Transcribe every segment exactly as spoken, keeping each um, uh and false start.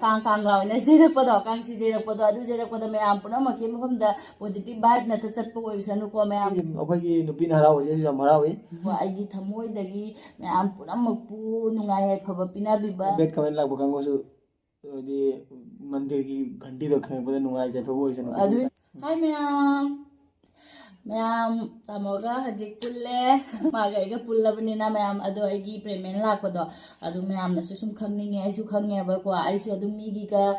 ꯀꯥꯡ ꯀꯥꯡ ꯂꯥꯎꯅ ꯆꯦꯔꯛꯄꯗꯣ, ꯀꯥꯡꯁꯤ ꯆꯦꯔꯛꯄꯗꯣ, ꯑꯗꯨ ꯆꯦꯔꯛꯄꯗ ꯃꯌꯥꯝ ꯄꯨꯝꯅꯃꯛꯀꯤ ꯃꯐꯝꯗ positive vibe ꯅꯠꯇ ꯆꯠꯄ ꯑꯣꯏꯁꯅꯨꯀꯣ ꯃꯌꯥꯝ꯫ ꯑꯩꯈꯣꯏꯒꯤ ꯅꯨꯄꯤꯅ ꯍꯔꯥꯎꯕꯁꯦ ꯑꯩꯁꯨ ꯌꯥꯝ ꯍꯔꯥꯎꯏ꯫ ꯀꯣ, ꯑꯩꯒꯤ ꯊꯃꯣꯏꯗꯒꯤ ꯃꯌꯥꯝ ꯄꯨꯝꯅꯃꯛꯄꯨ ꯅꯨꯡꯉꯥꯏ ꯌꯥꯏꯐꯕ ꯄꯤꯅꯕꯤꯕ꯫ ꯕꯦꯠ ꯀꯃꯦꯟ ꯂꯥꯛꯄ ꯀꯥꯡꯕꯨꯁꯨ ꯍꯥꯏꯗꯤ ꯃꯟꯗꯤꯔꯒꯤ ꯘꯟꯇꯤꯗꯣ ꯈꯪꯉꯛꯄꯗ ꯅꯨꯡꯉꯥꯏꯖꯕ ꯑꯣꯏꯁꯅꯨ꯫ ꯑꯗꯨ ꯍꯥꯏ ꯃꯌꯥꯝ, ꯃꯌꯥꯝ ꯇꯥꯃꯣꯒ ꯍꯧꯖꯤꯛ ꯄꯨꯜꯂꯦ, ꯃꯥꯒ ꯑꯩꯒ ꯄꯨꯜꯂꯕꯅꯤꯅ ꯃꯌꯥꯝ꯫ ꯑꯗꯣ ꯑꯩꯒꯤ ꯄꯦꯃꯦꯟ ꯂꯥꯛꯄꯗꯣ ꯑꯗꯨ ꯃꯌꯥꯝꯅꯁꯨ ꯁꯨꯝ ꯈꯪꯅꯤꯡꯉꯦ, ꯑꯩꯁꯨ ꯈꯪꯉꯦꯕꯀꯣ꯫ ꯑꯩꯁꯨ ꯑꯗꯨꯝ ꯃꯤꯒꯤꯒ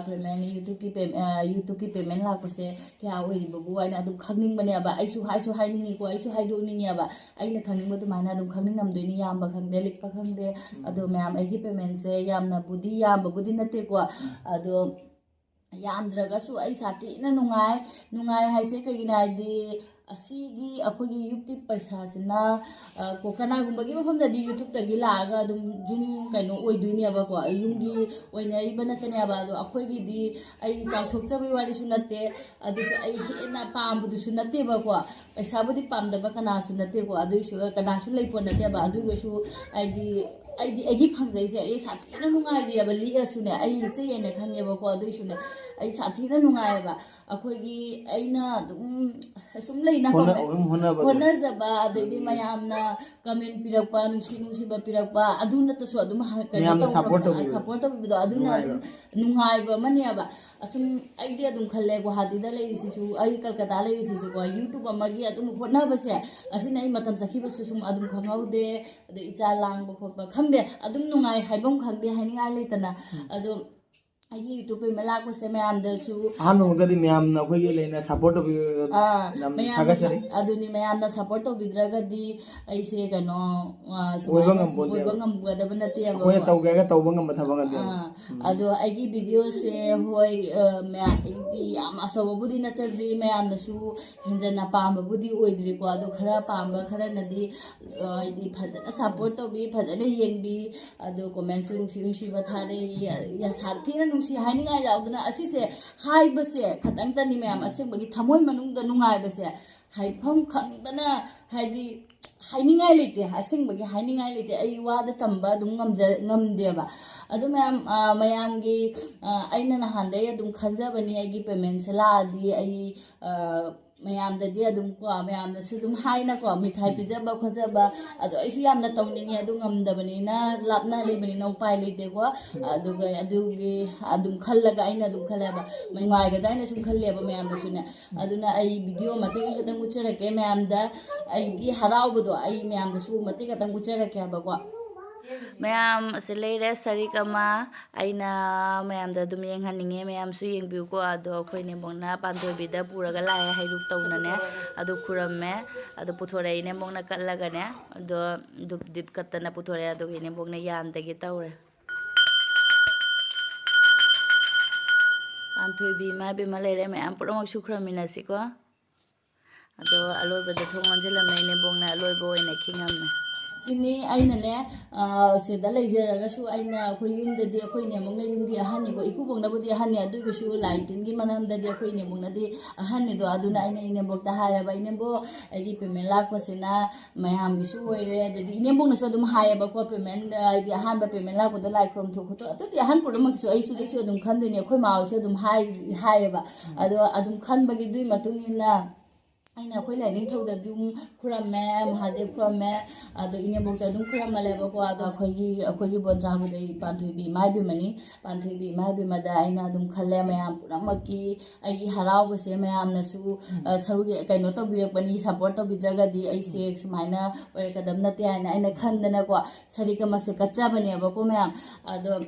ꯄꯦꯃꯦꯟ, YouTubeꯀꯤ ꯄꯦ- YouTubeꯀꯤ ꯄꯦꯃꯦꯟ ꯂꯥꯛꯄꯁꯦ ꯀꯌꯥ ꯑꯣꯏꯔꯤꯕꯕꯨ ꯍꯥꯏꯅ ꯑꯗꯨꯝ ꯈꯪꯅꯤꯡꯕꯅꯦꯕ꯫ ꯑꯩꯁꯨ ꯍꯥꯏꯁꯨ ꯍꯥꯏꯅꯤꯡꯉꯤꯀꯣ, ꯑꯩꯁꯨ ꯍꯥꯏꯗꯣꯛꯅꯤꯡꯉꯦꯕ꯫ ꯑꯩꯅ ꯈꯪꯅꯤꯡꯕ ꯑꯗꯨꯃꯥꯏꯅ ꯑꯗꯨꯝ ꯈꯪꯅꯤꯡꯉꯝꯗꯣꯏꯅꯤ, ꯌꯥꯝꯕ ꯈꯪꯗꯦ, ꯂꯤꯛꯄ ꯈꯪꯗꯦ꯫ ꯑꯗꯣ ꯃꯌꯥꯝ, ꯑꯩꯒꯤ ꯄꯦꯃꯦꯟꯁꯦ ꯌꯥꯝꯅꯕꯨꯗꯤ ꯌꯥꯝꯕꯕꯨꯗꯤ ꯅꯠꯇꯦꯀꯣ, ꯑꯗꯣ ꯌꯥꯝꯗ꯭ꯔꯒꯁꯨ ꯑꯩ ꯁꯥꯊꯤꯅ ꯅꯨꯡꯉꯥꯏ꯫ ꯅꯨꯡꯉꯥꯏ ꯍꯥꯏꯁꯦ ꯀꯩꯒꯤꯅꯣ ꯍꯥꯏꯗꯤ, ꯑꯁꯤꯒꯤ ꯑꯩꯈꯣꯏꯒꯤ YouTube ꯄꯩꯁꯥꯁꯤꯅ, ꯑ, ꯀꯣ-, ꯀꯅꯥꯒꯨꯝꯕꯒꯤ ꯃꯐꯝꯗꯗꯤ YouTubeꯇꯒꯤ ꯂꯥꯛꯑꯒ ꯑꯗꯨꯝ ꯌꯨꯝ ꯀꯩꯅꯣ ꯑꯣꯏꯗꯣꯏꯅꯦꯕꯀꯣ, ꯌꯨꯝꯒꯤ ꯑꯣꯏꯅꯔꯤꯕ ꯅꯠꯇꯅꯦꯕ꯫ ꯑꯗꯣ ꯑꯩꯈꯣꯏꯒꯤꯗꯤ ꯑꯩ ꯆꯥꯎꯊꯣꯛꯆꯕꯒꯤ ꯋꯥꯔꯤꯁꯨ ꯅꯠꯇꯦ, ꯑꯗꯨꯁꯨ ꯑꯩ ꯍꯦꯟꯅ ꯄꯥꯝꯕꯗꯨꯁꯨ ꯅꯠꯇꯦꯕꯀꯣ, ꯄꯩꯁꯥꯕꯨꯗꯤ ꯄꯥꯝꯗꯕ ꯀꯅꯥꯁꯨ ꯅꯠꯇꯦꯀꯣ, ꯑꯗꯨꯏꯁꯨ ꯀꯅꯥꯁꯨ ꯂꯩꯄꯣꯠ ꯅꯠꯇꯦꯕ꯫ ꯑꯗꯨꯒꯁꯨ ꯍꯥꯏꯗꯤ ꯑꯩꯗꯤ ꯑꯩꯒꯤ ꯐꯪꯖꯩꯁꯦ ꯑꯩ ꯁꯥꯊꯤꯅ ꯅꯨꯡꯉꯥꯏꯖꯩꯑꯕ꯫ ꯂꯤꯛꯑꯁꯨꯅꯦ ꯑꯩ ꯂꯤꯛꯆꯩꯌꯦꯅ ꯈꯪꯉꯦꯕꯀꯣ, ꯑꯗꯨꯏꯁꯨꯅꯦ ꯑꯩ ꯁꯥꯊꯤꯅ ꯅꯨꯡꯉꯥꯏꯌꯦꯕ꯫ ꯑꯩꯈꯣꯏꯒꯤ ꯑꯩꯅ ꯑꯗꯨꯝ ꯑꯁꯨꯝ ꯂꯩꯅꯀꯣ, ꯍꯣꯠꯅ- ꯑꯗꯨꯝ ꯍꯣꯠꯅꯕꯗꯣ꯫ ꯍꯣꯠꯅꯖꯕ, ꯑꯗꯩꯗꯤ ꯃꯌꯥꯝꯅ ꯀꯃꯦꯟ ꯄꯤꯔꯛꯄ, ꯅꯨꯡꯁꯤ ꯅꯨꯡꯁꯤꯕ ꯄꯤꯔꯛꯄ, ꯑꯗꯨ ꯅꯠꯇꯁꯨ ꯑꯗꯨꯝ ꯍ- ꯀꯩꯅꯣ ꯃꯌꯥꯝꯅ ꯇꯧꯕ support ꯉꯝꯕ, ꯇꯧꯕꯤꯕꯗꯣ꯫ support ꯇꯧꯕꯤꯕꯗꯣ ꯑꯗꯨꯅ ꯅꯨꯡꯉꯥꯏꯕ꯫ ꯑꯗꯨꯝ ꯅꯨꯡꯉꯥꯏꯕ ꯑꯃꯅꯦꯕ꯫ ꯑꯁꯨꯝ ꯑꯩꯗꯤ ꯑꯗꯨꯝ ꯈꯜꯂꯦ, ꯒꯨꯋꯥꯍꯥꯇꯤꯗ ꯂꯩꯔꯤꯁꯤꯁꯨ, ꯑꯩ ꯀꯜꯀꯇꯥ ꯂꯩꯔꯤꯁꯤꯁꯨꯀꯣ, YouTube ꯑꯃꯒꯤ ꯑꯗꯨꯝ ꯍꯣꯠꯅꯕꯁꯦ, ꯑꯁꯤꯅ ꯑꯩ ꯃꯇꯝ ꯆꯠꯈꯤꯕꯁꯨ ꯁꯨꯝ ꯑꯗꯨꯝ ꯈꯪꯍꯧꯗꯦ꯫ ꯑꯗꯩ ꯏꯆꯥ ꯂꯥꯡꯕ ꯈꯣꯠꯄ ꯈꯪꯗꯦ, ꯑꯗꯨꯝ ꯅꯨꯡꯉꯥꯏ ꯍꯥꯏꯐꯝ ꯈꯪꯗꯦ, ꯍꯥꯏꯅꯤꯡꯉꯥꯏ ꯂꯩꯇꯅ꯫ ꯑꯗꯣ ꯑꯩꯒꯤ YouTube ꯄꯦꯃꯦꯟ ꯂꯥꯛꯄꯁꯦ ꯃꯌꯥꯝꯗꯁꯨ ꯑꯍꯥꯟꯕ ꯃꯛꯇꯗꯤ ꯃꯌꯥꯝꯅ ꯑꯩꯈꯣꯏꯒꯤ ꯂꯩꯅ support ꯇꯧꯕꯤꯕꯗꯣ ꯑꯥ, ꯌꯥꯝ ꯃꯌꯥꯝꯅ ꯊꯥꯒꯠꯆꯔꯤ꯫ ꯑꯗꯨꯅꯤ, ꯃꯌꯥꯝꯅ support ꯇꯧꯕꯤꯗ꯭ꯔꯒꯗꯤ ꯑꯩꯁꯦ ꯀꯩꯅꯣ, ꯑꯥ, ꯑꯣꯏꯕ ꯁꯨꯃꯥꯏꯅ ꯉꯝꯄꯣꯟꯇꯦꯕ꯫ ꯑꯣꯏꯕ ꯉꯝꯒꯗꯕ ꯅꯠꯇꯦꯕꯀꯣ꯫ ꯑꯩꯈꯣꯏꯅ ꯇꯧꯒꯦ ꯍꯥꯏꯔꯒ ꯇꯧꯕ ꯉꯝꯕ ꯊꯕꯛ ꯅꯠꯇꯦꯕ꯫ ꯑꯥ, ꯑꯗꯣ ꯑꯩꯒꯤ videoꯁꯦ ꯍꯣꯏ, ꯑ, ꯃꯌꯥꯝ ꯑꯩꯗꯤ ꯌꯥꯝ ꯑꯆꯧꯕꯕꯨꯗꯤ ꯅꯠꯆꯗ꯭ꯔꯤ, ꯃꯌꯥꯝꯅꯁꯨ ꯍꯦꯟꯖꯟꯅ ꯄꯥꯝꯕꯕꯨꯗꯤ ꯑꯣꯏꯗ꯭ꯔꯤꯀꯣ꯫ ꯑꯗꯣ ꯈꯔ ꯄꯥꯝꯕ ꯈꯔꯅꯗꯤ, ꯑ, ꯍꯥꯏꯗꯤ ꯐꯖꯅ support ꯇꯧꯕꯤ, ꯐꯖꯅ ꯌꯦꯡꯕꯤ, ꯑꯗꯣ commentꯁꯨ ꯅꯨꯡꯁꯤ ꯅꯨꯡꯁꯤꯕ ꯊꯥꯔꯛꯏ꯫ ꯌꯥ- ꯌꯥ- ꯁꯥꯊꯤꯅ ꯅꯨꯡꯁꯤ ꯍꯥꯏꯅꯤꯡꯉꯥꯏ ꯌꯥꯎꯗꯅ ꯑꯁꯤꯁꯦ ꯍꯥꯏꯕꯁꯦ ꯈꯇꯪꯇꯅꯤ ꯃꯌꯥꯝ, ꯑꯁꯦꯡꯕꯒꯤ ꯊꯃꯣꯏ ꯃꯅꯨꯡꯗ ꯅꯨꯡꯉꯥꯏꯕꯁꯦ ꯍꯥꯏꯐꯝ ꯈꯪꯗꯅ, ꯍꯥꯏꯗꯤ ꯍꯥꯏꯅꯤꯡꯉꯥꯏ ꯂꯩꯇꯦ, ꯑꯁꯦꯡꯕꯒꯤ ꯍꯥꯏꯅꯤꯡꯉꯥꯏ ꯂꯩꯇꯦ꯫ ꯑꯩ ꯋꯥꯗ ꯇꯝꯕ ꯑꯗꯨꯝ ꯉꯝꯖ ꯉꯝꯗꯦꯕ꯫ ꯑꯗꯨ ꯃꯌꯥꯝ, ꯑ, ꯃꯌꯥꯝꯒꯤ, ꯑ, ꯑꯩꯅ ꯅꯍꯥꯟꯗꯩ ꯑꯗꯨꯝ ꯈꯟꯖꯕꯅꯤ, ꯑꯩꯒꯤ ꯄꯦꯃꯦꯟꯁꯦ ꯂꯥꯛꯑꯗꯤ ꯑꯩ, ꯑ, ꯃꯌꯥꯝꯗꯗꯤ ꯑꯗꯨꯝ ꯀꯣ, ꯃꯌꯥꯝꯅꯁꯨ ꯑꯗꯨꯝ ꯍꯥꯏꯅꯀꯣ, ꯃꯤꯊꯥꯏ ꯄꯤꯖꯕ ꯈꯣꯠꯆꯕ, ꯑꯗꯣ ꯑꯩꯁꯨ ꯌꯥꯝꯅ ꯇꯧꯅꯤꯡꯉꯦ, ꯑꯗꯨ ꯉꯝꯗꯕꯅꯤꯅ, ꯂꯥꯞꯅ ꯂꯩꯕꯅꯤꯅ ꯎꯄꯥꯏ ꯂꯩꯇꯦꯀꯣ꯫ ꯑꯗꯨꯒ ꯑꯗꯨꯒꯤ ꯑꯗꯨꯝ ꯈꯜꯂꯒ ꯑꯩꯅ ꯑꯗꯨꯝ ꯈꯜꯂꯦꯕ, ꯅꯨꯡꯉꯥꯏꯒꯗ꯭ꯔꯥ ꯍꯥꯏꯅ ꯁꯨꯝ ꯈꯜꯂꯦꯕ ꯃꯌꯥꯝꯗꯁꯨꯅꯦ꯫ ꯑꯗꯨꯅ ꯑꯩ ꯚꯤꯗꯤꯑꯣ ꯃꯇꯦꯛ ꯈꯛꯇꯪ ꯎꯠꯆꯔꯛꯀꯦ ꯃꯌꯥꯝꯗ, ꯑꯩꯒꯤ ꯍꯔꯥꯎꯕꯗꯣ ꯑꯩ ꯃꯌꯥꯝꯗꯁꯨ ꯃꯇꯦꯛ ꯈꯛꯇꯪ ꯎꯠꯆꯔꯛꯀꯦ ꯍꯥꯏꯕꯀꯣ꯫ ꯃꯌꯥꯝ ꯑꯁꯤ ꯂꯩꯔꯦ ꯁꯔꯤꯛ ꯑꯃ, ꯑꯩꯅ ꯃꯌꯥꯝꯗ ꯑꯗꯨꯝ ꯌꯦꯡꯍꯟꯅꯤꯡꯉꯦ, ꯃꯌꯥꯝꯁꯨ ꯌꯦꯡꯕꯤꯌꯨꯀꯣ꯫ ꯑꯗꯣ ꯑꯩꯈꯣꯏ ꯅꯦꯝꯕꯣꯛꯅ ꯄꯥꯟꯊꯣꯏꯕꯤꯗ ꯄꯨꯔꯒ ꯂꯥꯛꯑꯦ ꯍꯩꯔꯨꯛ ꯇꯧꯅꯅꯦ꯫ ꯑꯗꯨ ꯈꯨꯔꯝꯃꯦ, ꯑꯗꯨ ꯄꯨꯊꯣꯔꯛꯏ ꯅꯦꯝꯕꯣꯛꯅ ꯀꯠꯂꯒꯅꯦ꯫ ꯑꯗꯣ ꯙꯨꯞ ꯗꯤꯞ ꯀꯠꯇꯅ ꯄꯨꯊꯣꯔꯛꯑꯦ, ꯑꯗꯨꯒꯤ ꯅꯦꯝꯕꯣꯛꯅ ꯌꯥꯟꯗꯒꯦ ꯇꯧꯔꯦ꯫ ꯄꯥꯟꯊꯣꯏꯕꯤ ꯏꯃꯥ ꯏꯕꯦꯝꯃ ꯂꯩꯔꯦ, ꯃꯌꯥꯝ ꯄꯨꯝꯅꯃꯛꯁꯨ ꯈꯨꯔꯝꯃꯤꯟꯅꯁꯤꯀꯣ꯫ ꯑꯗꯣ ꯑꯂꯣꯏꯕꯗ ꯊꯣꯡ ꯂꯣꯟꯁꯤꯜꯂꯝꯃꯦ, ꯏꯅꯦꯝꯕꯣꯛꯅ ꯑꯂꯣꯏꯕ ꯑꯣꯏꯅ ꯈꯤꯡꯉꯝꯃꯦ꯫ ꯁꯤꯅꯤ ꯑꯩꯅꯅꯦ, ꯑ, ꯁꯤꯗ ꯂꯩꯖꯔꯒꯁꯨ ꯑꯩꯅ, ꯑꯩꯈꯣꯏ ꯌꯨꯝꯗꯗꯤ ꯑꯩꯈꯣꯏ ꯏꯅꯦꯝꯕꯣꯛꯅ ꯌꯨꯝꯒꯤ ꯑꯍꯟꯅꯤꯀꯣ, ꯏꯀꯨꯕꯣꯛꯅꯕꯨꯗꯤ ꯑꯍꯟꯅꯤ, ꯑꯗꯨ ꯑꯣꯏꯔꯒꯁꯨ ꯂꯥꯏ ꯇꯤꯟꯒꯤ ꯃꯔꯝꯗꯗꯤ ꯑꯩꯈꯣꯏ ꯏꯅꯦꯝꯕꯣꯛꯅꯗꯤ ꯑꯍꯟꯅꯤꯗꯣ꯫ ꯑꯗꯨꯅ ꯑꯩꯅ ꯏꯅꯦꯝꯕꯣꯛꯇ ꯍꯥꯏꯔꯕ, "ꯏꯅꯦꯝꯕꯣꯛ, ꯑꯩꯒꯤ ꯄꯦꯃꯦꯟ ꯂꯥꯛꯄꯁꯤꯅ ꯃꯌꯥꯝꯒꯤꯁꯨ ꯑꯣꯏꯔꯦ", ꯑꯗꯒꯤ ꯏꯅꯦꯝꯕꯣꯛꯅꯁꯨ ꯑꯗꯨꯝ ꯍꯥꯏꯌꯦꯕꯀꯣ, ꯄꯦꯃꯦꯟ, ꯑ, ꯍꯥꯏꯗꯤ ꯑꯍꯥꯟꯕ ꯄꯦꯃꯦꯟ ꯂꯥꯛꯄꯗꯣ ꯂꯥꯏ ꯈꯨꯔꯨꯝ ꯊꯣꯛ ꯈꯣꯠꯇꯣꯛ, ꯑꯗꯨꯗꯤ ꯑꯍꯟ ꯄꯨꯝꯅꯃꯛꯀꯤꯁꯨ ꯑꯩꯁꯨ, ꯑꯩꯁꯨ ꯑꯗꯨꯝ ꯈꯟꯗꯣꯏꯅꯦ, ꯑꯩꯈꯣꯏ ꯃꯥ ꯍꯣꯏꯁꯨ ꯑꯗꯨꯝ ꯍꯥꯏ-, ꯍꯥꯏꯌꯦꯕ꯫ ꯑꯗꯣ ꯑꯗꯨꯝ ꯈꯟꯕꯒꯤ, ꯑꯗꯨꯒꯤ ꯃꯇꯨꯡ ꯏꯟꯅ ꯑꯩꯅ ꯑꯩꯈꯣꯏ ꯂꯥꯏꯅꯤꯡꯊꯧꯗ ꯑꯗꯨꯝ ꯈꯨꯔꯝꯃꯦ, ꯃꯍꯥꯗꯦꯕ ꯈꯨꯔꯝꯃꯦ, ꯑꯗꯣ ꯏꯅꯦꯝꯕꯣꯛꯇ ꯑꯗꯨꯝ ꯈꯨꯔꯝꯃꯜꯂꯦꯕꯀꯣ꯫ ꯑꯗꯣ ꯑꯩꯈꯣꯏꯒꯤ, ꯑꯩꯈꯣꯏꯒꯤ ꯕꯣꯟꯖꯥꯕꯨꯗꯤ ꯄꯥꯟꯊꯣꯏꯕꯤ ꯏꯃꯥ ꯏꯕꯦꯝꯃꯅꯤ꯫ ꯄꯥꯟꯊꯣꯏꯕꯤ ꯏꯃꯥ ꯏꯕꯦꯝꯃꯗ ꯑꯩꯅ ꯑꯗꯨꯝ ꯈꯜꯂꯦ, ꯃꯌꯥꯝ ꯄꯨꯝꯅꯃꯛꯀꯤ ꯑꯩꯒꯤ ꯍꯔꯥꯎꯕꯁꯦ ꯃꯌꯥꯝꯅꯁꯨ, ꯑ, ꯁꯔꯨꯛ, ꯀꯩꯅꯣ ꯇꯧꯕꯤꯔꯛꯄꯅꯤ, ꯁꯞꯄꯣꯔꯠ ꯇꯧꯕꯤꯗ꯭ꯔꯒꯗꯤ ꯑꯩꯁꯦ ꯁꯨꯃꯥꯏꯅ ꯑꯣꯏꯔꯛꯀꯗꯕ ꯅꯠꯇꯦ ꯍꯥꯏꯅ ꯑꯩꯅ ꯈꯟꯗꯅꯀꯣ, ꯁꯔꯤꯛ ꯑꯃꯁꯦ ꯀꯠꯆꯕꯅꯦꯕꯀꯣ ꯃꯌꯥꯝ꯫ ꯑꯗꯣ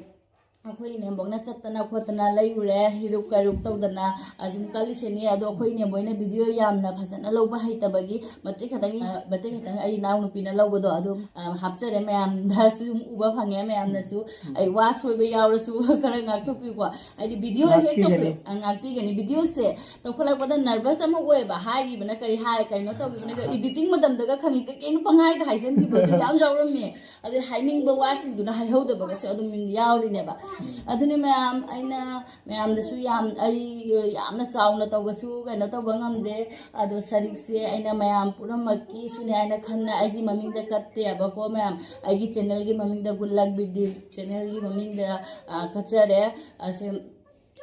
ꯑꯩꯈꯣꯏ ꯏꯅꯦꯝꯕꯣꯛꯅ ꯆꯠꯇꯅ ꯈꯣꯠꯇꯅ ꯂꯩꯔꯨꯔꯦ, ꯍꯤꯔꯨꯛ ꯀꯩꯔꯨꯛ ꯇꯧꯗꯅ ꯑꯗꯨꯝ ꯀꯜꯂꯤꯁꯤꯅꯤ꯫ ꯑꯗꯣ ꯑꯩꯈꯣꯏ ꯏꯅꯦꯝꯕꯣꯏꯅ ꯚꯤꯗꯤꯑꯣ ꯌꯥꯝꯅ ꯐꯖꯅ ꯂꯧꯕ ꯍꯩꯇꯕꯒꯤ ꯃꯇꯦꯛ ꯈꯛꯇꯪ, ꯑ, ꯃꯇꯦꯛ ꯈꯛꯇꯪ ꯑꯩ ꯏꯅꯥꯎꯅꯨꯄꯤꯅ ꯂꯧꯕꯗꯣ ꯑꯗꯨꯝ, ꯑ, ꯍꯥꯞꯆꯔꯦ꯫ ꯃꯌꯥꯝꯗꯁꯨ ꯑꯗꯨꯝ ꯎꯕ ꯐꯪꯉꯦ꯫ ꯃꯌꯥꯝꯅꯁꯨ ꯑꯩ ꯋꯥ ꯁꯣꯏꯕ ꯌꯥꯎꯔꯁꯨ ꯈꯔ ꯉꯥꯛꯊꯣꯛꯄꯤꯌꯨꯀꯣ꯫ ꯍꯥꯏꯗꯤ ꯚꯤꯗꯤꯑꯣ ꯍꯦꯛ ꯉꯥꯛꯄꯤꯒꯅꯤ꯫ ꯇꯧꯈꯠꯂꯛ-, ꯑ, ꯉꯥꯛꯄꯤꯒꯅꯤ꯫ ꯚꯤꯗꯤꯑꯣꯁꯦ ꯇꯧꯈꯠꯂꯛꯄꯗ ꯅꯔꯚꯁ ꯑꯃ ꯑꯣꯏꯌꯦꯕ, ꯍꯥꯏꯈꯤꯕꯅ ꯀꯔꯤ ꯍꯥꯏ, ꯀꯩꯅꯣ ꯇꯧꯈꯤꯕꯅ ꯀꯔꯤ, ꯏꯗꯤꯇꯤꯡ ꯃꯇꯝꯗꯒ ꯈꯪꯉꯤ ꯀꯩꯀꯩꯅꯣ ꯄꯪꯍꯥꯏꯗ ꯍꯥꯏꯖꯟꯈꯤꯕꯁꯨ ꯌꯥꯝ ꯌꯥꯎꯔꯝꯃꯦ꯫ ꯑꯗꯩ ꯍꯥꯏꯅꯤꯡꯕ ꯋꯥꯁꯤꯡꯗꯨꯅ ꯍꯥꯏꯍꯧꯗꯕꯒꯁꯨ ꯑꯗꯨꯝ ꯌꯥꯎꯔꯤꯅꯦꯕ꯫ ꯑꯗꯨꯅꯤ ꯃꯌꯥꯝ, ꯑꯩꯅ ꯃꯌꯥꯝꯗꯁꯨ ꯌꯥꯝ, ꯑꯩ ꯌꯥꯝꯅ ꯆꯥꯎꯅ ꯇꯧꯕꯁꯨ ꯀꯩꯅꯣ ꯇꯧꯕ ꯉꯝꯗꯦ꯫ ꯑꯗꯣ ꯁꯔꯤꯛꯁꯦ ꯑꯩꯅ ꯃꯌꯥꯝ ꯄꯨꯝꯅꯃꯛꯀꯤꯁꯨꯅꯦ ꯍꯥꯏꯅ ꯈꯟꯅ ꯑꯩꯒꯤ ꯃꯃꯤꯡꯗ ꯀꯠꯇꯦꯕꯀꯣ ꯃꯌꯥꯝ꯫ ꯑꯩꯒꯤ ꯆꯦꯅꯦꯜꯒꯤ ꯃꯃꯤꯡꯗ, ꯒꯨꯗ ꯂꯛ ꯕꯤꯗꯤꯞ ꯆꯦꯅꯦꯜꯒꯤ ꯃꯃꯤꯡꯗ, ꯑ, ꯀꯠꯆꯔꯦ꯫ ꯑꯁꯦ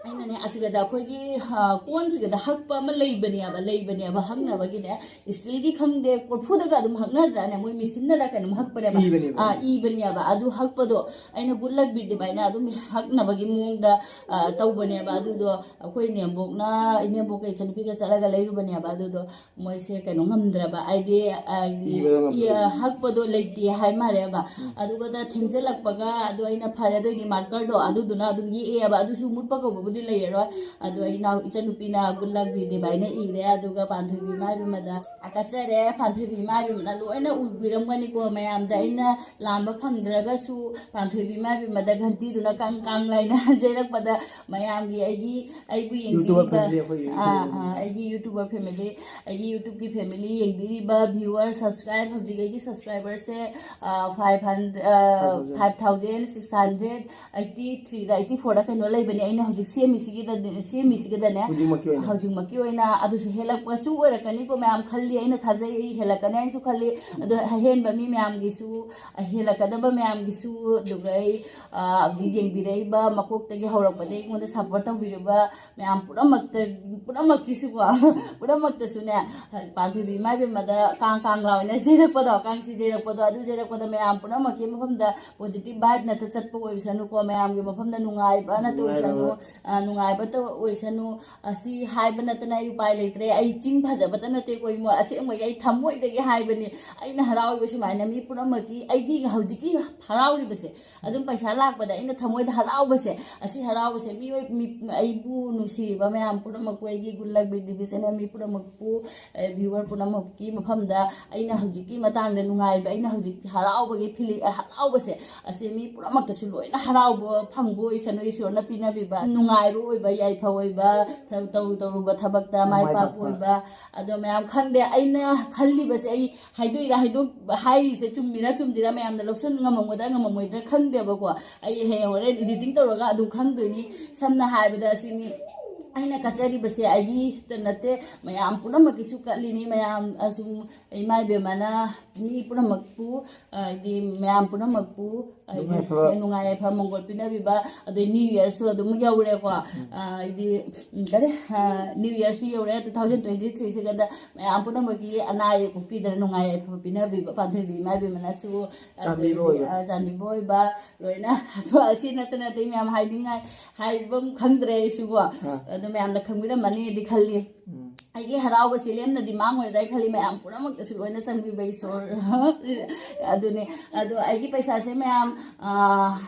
ꯑꯩꯅꯅꯦ ꯑꯁꯤꯒꯗ ꯑꯩꯈꯣꯏꯒꯤ, ꯑ, ꯀꯣꯟꯁꯤꯒꯗ ꯍꯛꯄ ꯑꯃ ꯂꯩꯕꯅꯦꯕ, ꯂꯩꯕꯅꯦꯕ ꯍꯛꯅꯕꯒꯤꯅꯦ꯫ ꯏꯁꯇꯤꯜꯒꯤ ꯈꯪꯗꯦ, ꯀꯣꯔꯐꯨꯗꯒ ꯑꯗꯨꯝ ꯍꯛꯅꯗ꯭ꯔꯥꯅꯦ, ꯃꯣꯏ ꯃꯦꯆꯤꯟꯅꯔ ꯀꯩꯅꯣꯝ ꯍꯛꯄꯅꯦꯕ꯫ ꯏꯕꯅꯦꯕ꯫ ꯑ, ꯏꯕꯅꯦꯕ꯫ ꯑꯗꯨ ꯍꯛꯄꯗꯣ ꯑꯩꯅ ꯒꯨꯗ ꯂꯛ ꯕꯤꯗꯤꯞ ꯍꯥꯏꯅ ꯑꯗꯨꯝ ꯍꯛꯅꯕꯒꯤ ꯃꯑꯣꯡꯗ, ꯑ, ꯇꯧꯕꯅꯦꯕ꯫ ꯑꯗꯨꯗꯣ ꯑꯩꯈꯣꯏ ꯏꯅꯦꯝꯕꯣꯛꯅ, ꯏꯅꯦꯝꯕꯣꯛꯀ ꯏꯆꯟꯅꯨꯄꯤꯒ ꯆꯠꯂꯒ ꯂꯩꯔꯨꯕꯅꯦꯕ꯫ ꯑꯗꯨꯗꯣ ꯃꯣꯏꯁꯦ ꯀꯩꯅꯣ ꯉꯝꯗ꯭ꯔꯕ, ꯍꯥꯏꯗꯤ, ꯍꯥꯏꯗꯤ, ꯏꯕꯗꯣ ꯉꯝꯗ꯭ꯔꯕ꯫ ꯏ-, ꯍꯛꯄꯗꯣ ꯂꯩꯇꯦ ꯍꯥꯏ ꯃꯥꯜꯂꯦꯕ꯫ ꯎꯝ꯫ ꯑꯗꯨꯒꯗ ꯊꯦꯡꯖꯤꯜꯂꯛꯄꯒ, ꯑꯗꯨ ꯑꯩꯅ ꯐꯔꯦ, ꯑꯗꯨ ꯑꯣꯏꯗꯤ ꯃꯥꯔꯀꯔꯗꯣ ꯑꯗꯨꯗꯨꯅ ꯑꯗꯨꯝ ꯌꯦꯛꯑꯦꯕ꯫ ꯑꯗꯨꯁꯨ ꯃꯨꯠꯄ ꯀꯧꯕꯕꯨꯗꯤ ꯂꯩꯔꯔꯣꯏ꯫ ꯑꯗꯣ ꯑꯩ ꯏꯅꯥꯎ, ꯏꯆꯟꯅꯨꯄꯤꯅ ꯒꯨꯗ ꯂꯛ ꯕꯤꯗꯤꯞ ꯍꯥꯏꯅ ꯏꯔꯦ꯫ ꯑꯗꯨꯒ ꯄꯥꯟꯊꯣꯏꯕꯤ ꯏꯃꯥ ꯏꯕꯦꯝꯃꯗ ꯀꯠꯆꯔꯦ꯫ ꯄꯥꯟꯊꯣꯏꯕꯤ ꯏꯃꯥ ꯏꯕꯦꯝꯃꯅ ꯂꯣꯏꯅ ꯎꯕꯤꯔꯝꯒꯅꯤꯀꯣ ꯃꯌꯥꯝꯗ꯫ ꯑꯩꯅ ꯂꯥꯝꯕ ꯐꯪꯗ꯭ꯔꯒꯁꯨ ꯄꯥꯟꯊꯣꯏꯕꯤ ꯏꯃꯥ ꯏꯕꯦꯝꯃꯗ ꯘꯟꯇꯤꯗꯨꯅ ꯀꯥꯡ ꯀꯥꯡ ꯂꯥꯏꯅ ꯌꯩꯔꯛꯄꯗ ꯃꯌꯥꯝꯒꯤ, ꯑꯩꯒꯤ, ꯑꯩꯕꯨ YouTuber ꯌꯦꯡꯕꯤꯔꯤꯕ, family, ꯑꯩꯈꯣꯏꯒꯤ ꯑꯥ, YouTuber ꯑꯥ, family꯫ ꯑꯩꯒꯤ YouTubeꯀꯤ family, ꯑꯩꯒꯤ YouTubeꯀꯤ family ꯌꯦꯡꯕꯤꯔꯤꯕ viewer, subscribe, ꯍꯧꯖꯤꯛ ꯑꯩꯒꯤ subscriberꯁꯦ, ꯑꯥ, five hundred, ꯑꯥ, five thousand six hundred eighty threeꯗ, eighty fourꯗ ꯀꯩꯅꯣ ꯂꯩꯕꯅꯦ꯫ ꯑꯩꯅ ꯍꯧꯖꯤꯛ ꯁꯦꯝꯃꯤꯁꯤꯒꯤꯗ, ꯁꯦꯝꯃꯤꯁꯤꯒꯗꯅꯦ, ꯍꯧꯖꯤꯛꯃꯛꯀꯤ ꯑꯣꯏꯅ꯫ ꯍꯧꯖꯤꯛꯃꯛꯀꯤ ꯑꯣꯏꯅ ꯑꯗꯨꯁꯨ ꯍꯦꯜꯂꯛꯄꯁꯨ ꯑꯣꯏꯔꯛꯀꯅꯤꯀꯣ ꯃꯌꯥꯝ, ꯈꯜꯂꯤ, ꯑꯩꯅ ꯊꯥꯖꯩ, ꯑꯩ ꯍꯦꯜꯂꯛꯀꯅꯤ ꯍꯥꯏꯅꯁꯨ ꯈꯜꯂꯤ꯫ ꯑꯗꯣ ꯑꯍꯦꯟꯕ ꯃꯤ ꯃꯌꯥꯝꯒꯤꯁꯨ, ꯍꯦꯜꯂꯛꯀꯗꯕ ꯃꯌꯥꯝꯒꯤꯁꯨ, ꯑꯗꯨꯒ ꯑꯩ, ꯑ, ꯍꯧꯖꯤꯛ ꯌꯦꯡꯕꯤꯔꯛꯏꯕ, ꯃꯀꯣꯛꯇꯒꯤ ꯍꯧꯔꯛꯄꯗꯒꯤ ꯑꯩꯉꯣꯟꯗ support ꯇꯧꯕꯤꯔꯤꯕ ꯃꯌꯥꯝ ꯄꯨꯝꯅꯃꯛꯇ, ꯄꯨꯝꯅꯃꯛꯀꯤꯁꯨꯀꯣ, ꯄꯨꯝꯅꯃꯛꯇꯁꯨꯅꯦ, ꯄꯥꯟꯊꯣꯏꯕꯤ ꯏꯃꯥ ꯏꯕꯦꯝꯃꯗ ꯀꯥꯡ ꯀꯥꯡ ꯂꯥꯎꯅ ꯆꯦꯔꯛꯄꯗꯣ, ꯀꯥꯡꯁꯤ ꯆꯦꯔꯛꯄꯗꯣ, ꯑꯗꯨ ꯆꯦꯔꯛꯄꯗ ꯃꯌꯥꯝ ꯄꯨꯝꯅꯃꯛꯀꯤ ꯃꯐꯝꯗ positive vibe ꯅꯠꯇ ꯆꯠꯄ ꯑꯣꯏꯁꯅꯨꯀꯣ, ꯃꯌꯥꯝꯒꯤ ꯃꯐꯝꯗ ꯅꯨꯡꯉꯥꯏꯕ ꯅꯠꯇ ꯑꯣꯏꯁꯅꯨ, ꯅꯨꯡꯉꯥꯏꯕ꯫ ꯑ, ꯅꯨꯡꯉꯥꯏꯕꯇ ꯑꯣꯏꯁꯅꯨ꯫ ꯑꯁꯤ ꯍꯥꯏꯕ ꯅꯠꯇꯅ ꯑꯩ ꯎꯄꯥꯏ ꯂꯩꯇ꯭ꯔꯦ꯫ ꯑꯩ ꯆꯤꯟ ꯐꯖꯕꯇ ꯅꯠꯇꯦꯀꯣ ꯏꯃꯣ, ꯑꯁꯦꯡꯕꯒꯤ ꯑꯩ ꯊꯃꯣꯏꯗꯒꯤ ꯍꯥꯏꯕꯅꯤ꯫ ꯑꯩꯅ ꯍꯔꯥꯎꯔꯤꯕ ꯁꯨꯃꯥꯏꯅ ꯃꯤ ꯄꯨꯝꯅꯃꯛꯀꯤ, ꯑꯩꯒꯤ ꯍꯧꯖꯤꯛꯀꯤ ꯍꯔꯥꯎꯔꯤꯕꯁꯦ, ꯑꯗꯨꯝ ꯄꯩꯁꯥ ꯂꯥꯛꯄꯗ ꯑꯩꯅ ꯊꯃꯣꯏꯗ ꯍꯔꯥꯎꯕꯁꯦ, ꯑꯁꯤ ꯍꯔꯥꯎꯕꯁꯦ ꯃꯤꯑꯣꯏ-, ꯃꯤ-, ꯑꯩꯕꯨ ꯅꯨꯡꯁꯤꯔꯤꯕ ꯃꯌꯥꯝ ꯄꯨꯝꯅꯃꯛꯄꯨ, ꯑꯩꯒꯤ ꯒꯨꯗ ꯂꯛ ꯕꯤꯗꯤꯞ ꯆꯦꯅꯦꯜ ꯃꯤ ꯄꯨꯝꯅꯃꯛꯄꯨ, ꯑꯦ, viewer ꯄꯨꯝꯅꯃꯛꯀꯤ ꯃꯐꯝꯗ ꯑꯩꯅ ꯍꯧꯖꯤꯛꯀꯤ ꯃꯇꯥꯡꯗ ꯅꯨꯡꯉꯥꯏꯕ, ꯑꯩꯅ ꯍꯧꯖꯤꯛ ꯍꯔꯥꯎꯕꯒꯤ feeling, ꯑꯦ, ꯍꯔꯥꯎꯕꯁꯦ, ꯑꯁꯤ ꯃꯤ ꯄꯨꯝꯅꯃꯛꯇꯁꯨ ꯂꯣꯏꯅ ꯍꯔꯥꯎꯕ ꯐꯪꯕ ꯑꯣꯏꯁꯅꯨ, ꯏꯁꯣꯔꯅ ꯄꯤꯅꯕꯤꯕ ꯅꯨꯡ-, ꯅꯨꯡꯉꯥꯏꯕ ꯑꯣꯏꯕ, ꯌꯥꯏꯐ ꯑꯣꯏꯕ, ꯊ-, ꯇꯧꯔꯨ ꯇꯧꯔꯨꯕ ꯊꯕꯛꯇ ꯃꯥꯏ ꯃꯥꯏ ꯄꯥꯛꯄ ꯄꯥꯛꯄ꯫ ꯑꯣꯏꯕ꯫ ꯑꯗꯣ ꯃꯌꯥꯝ, ꯈꯪꯗꯦ, ꯑꯩꯅ ꯈꯜꯂꯤꯕꯁꯦ, ꯑꯩ ꯍꯥꯏꯗꯣꯛꯏꯔꯥ, ꯍꯥꯏꯗꯣꯛ-, ꯍꯥꯏꯔꯤꯁꯦ ꯆꯨꯝꯃꯤꯔꯥ ꯆꯨꯝꯗꯤꯔꯥ ꯃꯌꯥꯝꯅ ꯂꯧꯁꯟ ꯉꯝꯃꯝꯒꯗ꯭ꯔꯥ ꯉꯝꯃꯝꯃꯣꯏꯗ꯭ꯔꯥ ꯈꯪꯗꯦꯕꯀꯣ꯫ ꯑꯩ ꯍꯌꯦꯡ ꯍꯣꯔꯦꯟ editing ꯇꯧꯔꯒ ꯑꯗꯨꯝ ꯈꯪꯗꯣꯏꯅꯤ꯫ ꯁꯝꯅ ꯍꯥꯏꯔꯕꯗ ꯑꯁꯤꯅꯤ, ꯑꯩꯅ ꯀꯠꯆꯔꯤꯕꯁꯦ ꯑꯩꯒꯤꯇ ꯅꯠꯇꯦ, ꯃꯌꯥꯝ ꯄꯨꯝꯅꯃꯛꯀꯤꯁꯨ ꯀꯠꯂꯤꯅꯤ꯫ ꯃꯌꯥꯝ ꯑꯁꯨꯝ ꯏꯃꯥ ꯏꯕꯦꯝꯃꯅ ꯃꯤ ꯄꯨꯝꯅꯃꯛꯄꯨ, ꯍꯥꯏꯗꯤ ꯃꯌꯥꯝ ꯄꯨꯝꯅꯃꯛꯄꯨ, ꯍꯥꯏꯗꯤ ꯅꯨꯡꯉꯥꯏ ꯐꯕ꯫ ꯅꯨꯡꯉꯥꯏ ꯌꯥꯏꯐ ꯃꯪꯒꯣꯜ ꯄꯤꯅꯕꯤꯕ, ꯑꯗꯩ New Yearꯁꯨ ꯑꯗꯨꯝ ꯌꯧꯔꯦꯀꯣ꯫ ꯎꯝ꯫ ꯑ, ꯍꯥꯏꯗꯤ, ꯎꯝ, ꯀꯔꯤ, ꯑ, New Yearꯁꯨ ꯌꯧꯔꯦ꯫ Two thousand twenty threeꯁꯤꯒꯗ ꯃꯌꯥꯝ ꯄꯨꯝꯅꯃꯛꯀꯤ ꯑꯅꯥ ꯑꯌꯦꯛ ꯄꯣꯛꯄꯤꯗꯅ ꯅꯨꯡꯉꯥꯏ ꯌꯥꯏꯐꯕ ꯄꯤꯅꯕꯤꯕ ꯄꯥꯟꯊꯣꯏꯕꯤ ꯏꯃꯥ ꯏꯕꯦꯝꯃꯅꯁꯨ, ꯆꯥꯟꯕꯤꯕ ꯑꯗꯒꯤ, ꯑꯣꯏꯕ꯫ ꯑ, ꯆꯥꯟꯕꯤꯕ ꯑꯣꯏꯕ ꯂꯣꯏꯅ꯫ ꯑꯗꯣ ꯑꯁꯤ ꯅꯠꯇꯅ ꯑꯇꯩ ꯃꯌꯥꯝ ꯍꯥꯏꯅꯤꯡꯉꯥꯏ, ꯍꯥꯏꯕꯝ ꯈꯪꯗ꯭ꯔꯦ ꯑꯩꯁꯨꯀꯣ꯫ ꯑ꯫ ꯑꯗꯣ ꯃꯌꯥꯝꯅ ꯈꯪꯕꯤꯔꯝꯃꯅꯤꯗꯤ ꯈꯜꯂꯤ꯫ ꯎꯝ꯫ ꯑꯩꯒꯤ ꯍꯔꯥꯎꯕꯁꯤ ꯂꯦꯝꯅꯗꯤ ꯃꯥꯡꯉꯣꯏꯗ ꯑꯩ ꯈꯜꯂꯤ, ꯃꯌꯥꯝ ꯄꯨꯝꯅꯃꯛꯇꯁꯨ ꯂꯣꯏꯅ ꯆꯪꯕꯤꯕ ꯏꯁꯣꯔ꯫ ꯑꯗꯨꯅꯦ꯫ ꯑꯗꯣ ꯑꯩꯒꯤ ꯄꯩꯁꯥꯁꯦ ꯃꯌꯥꯝ, ꯑ,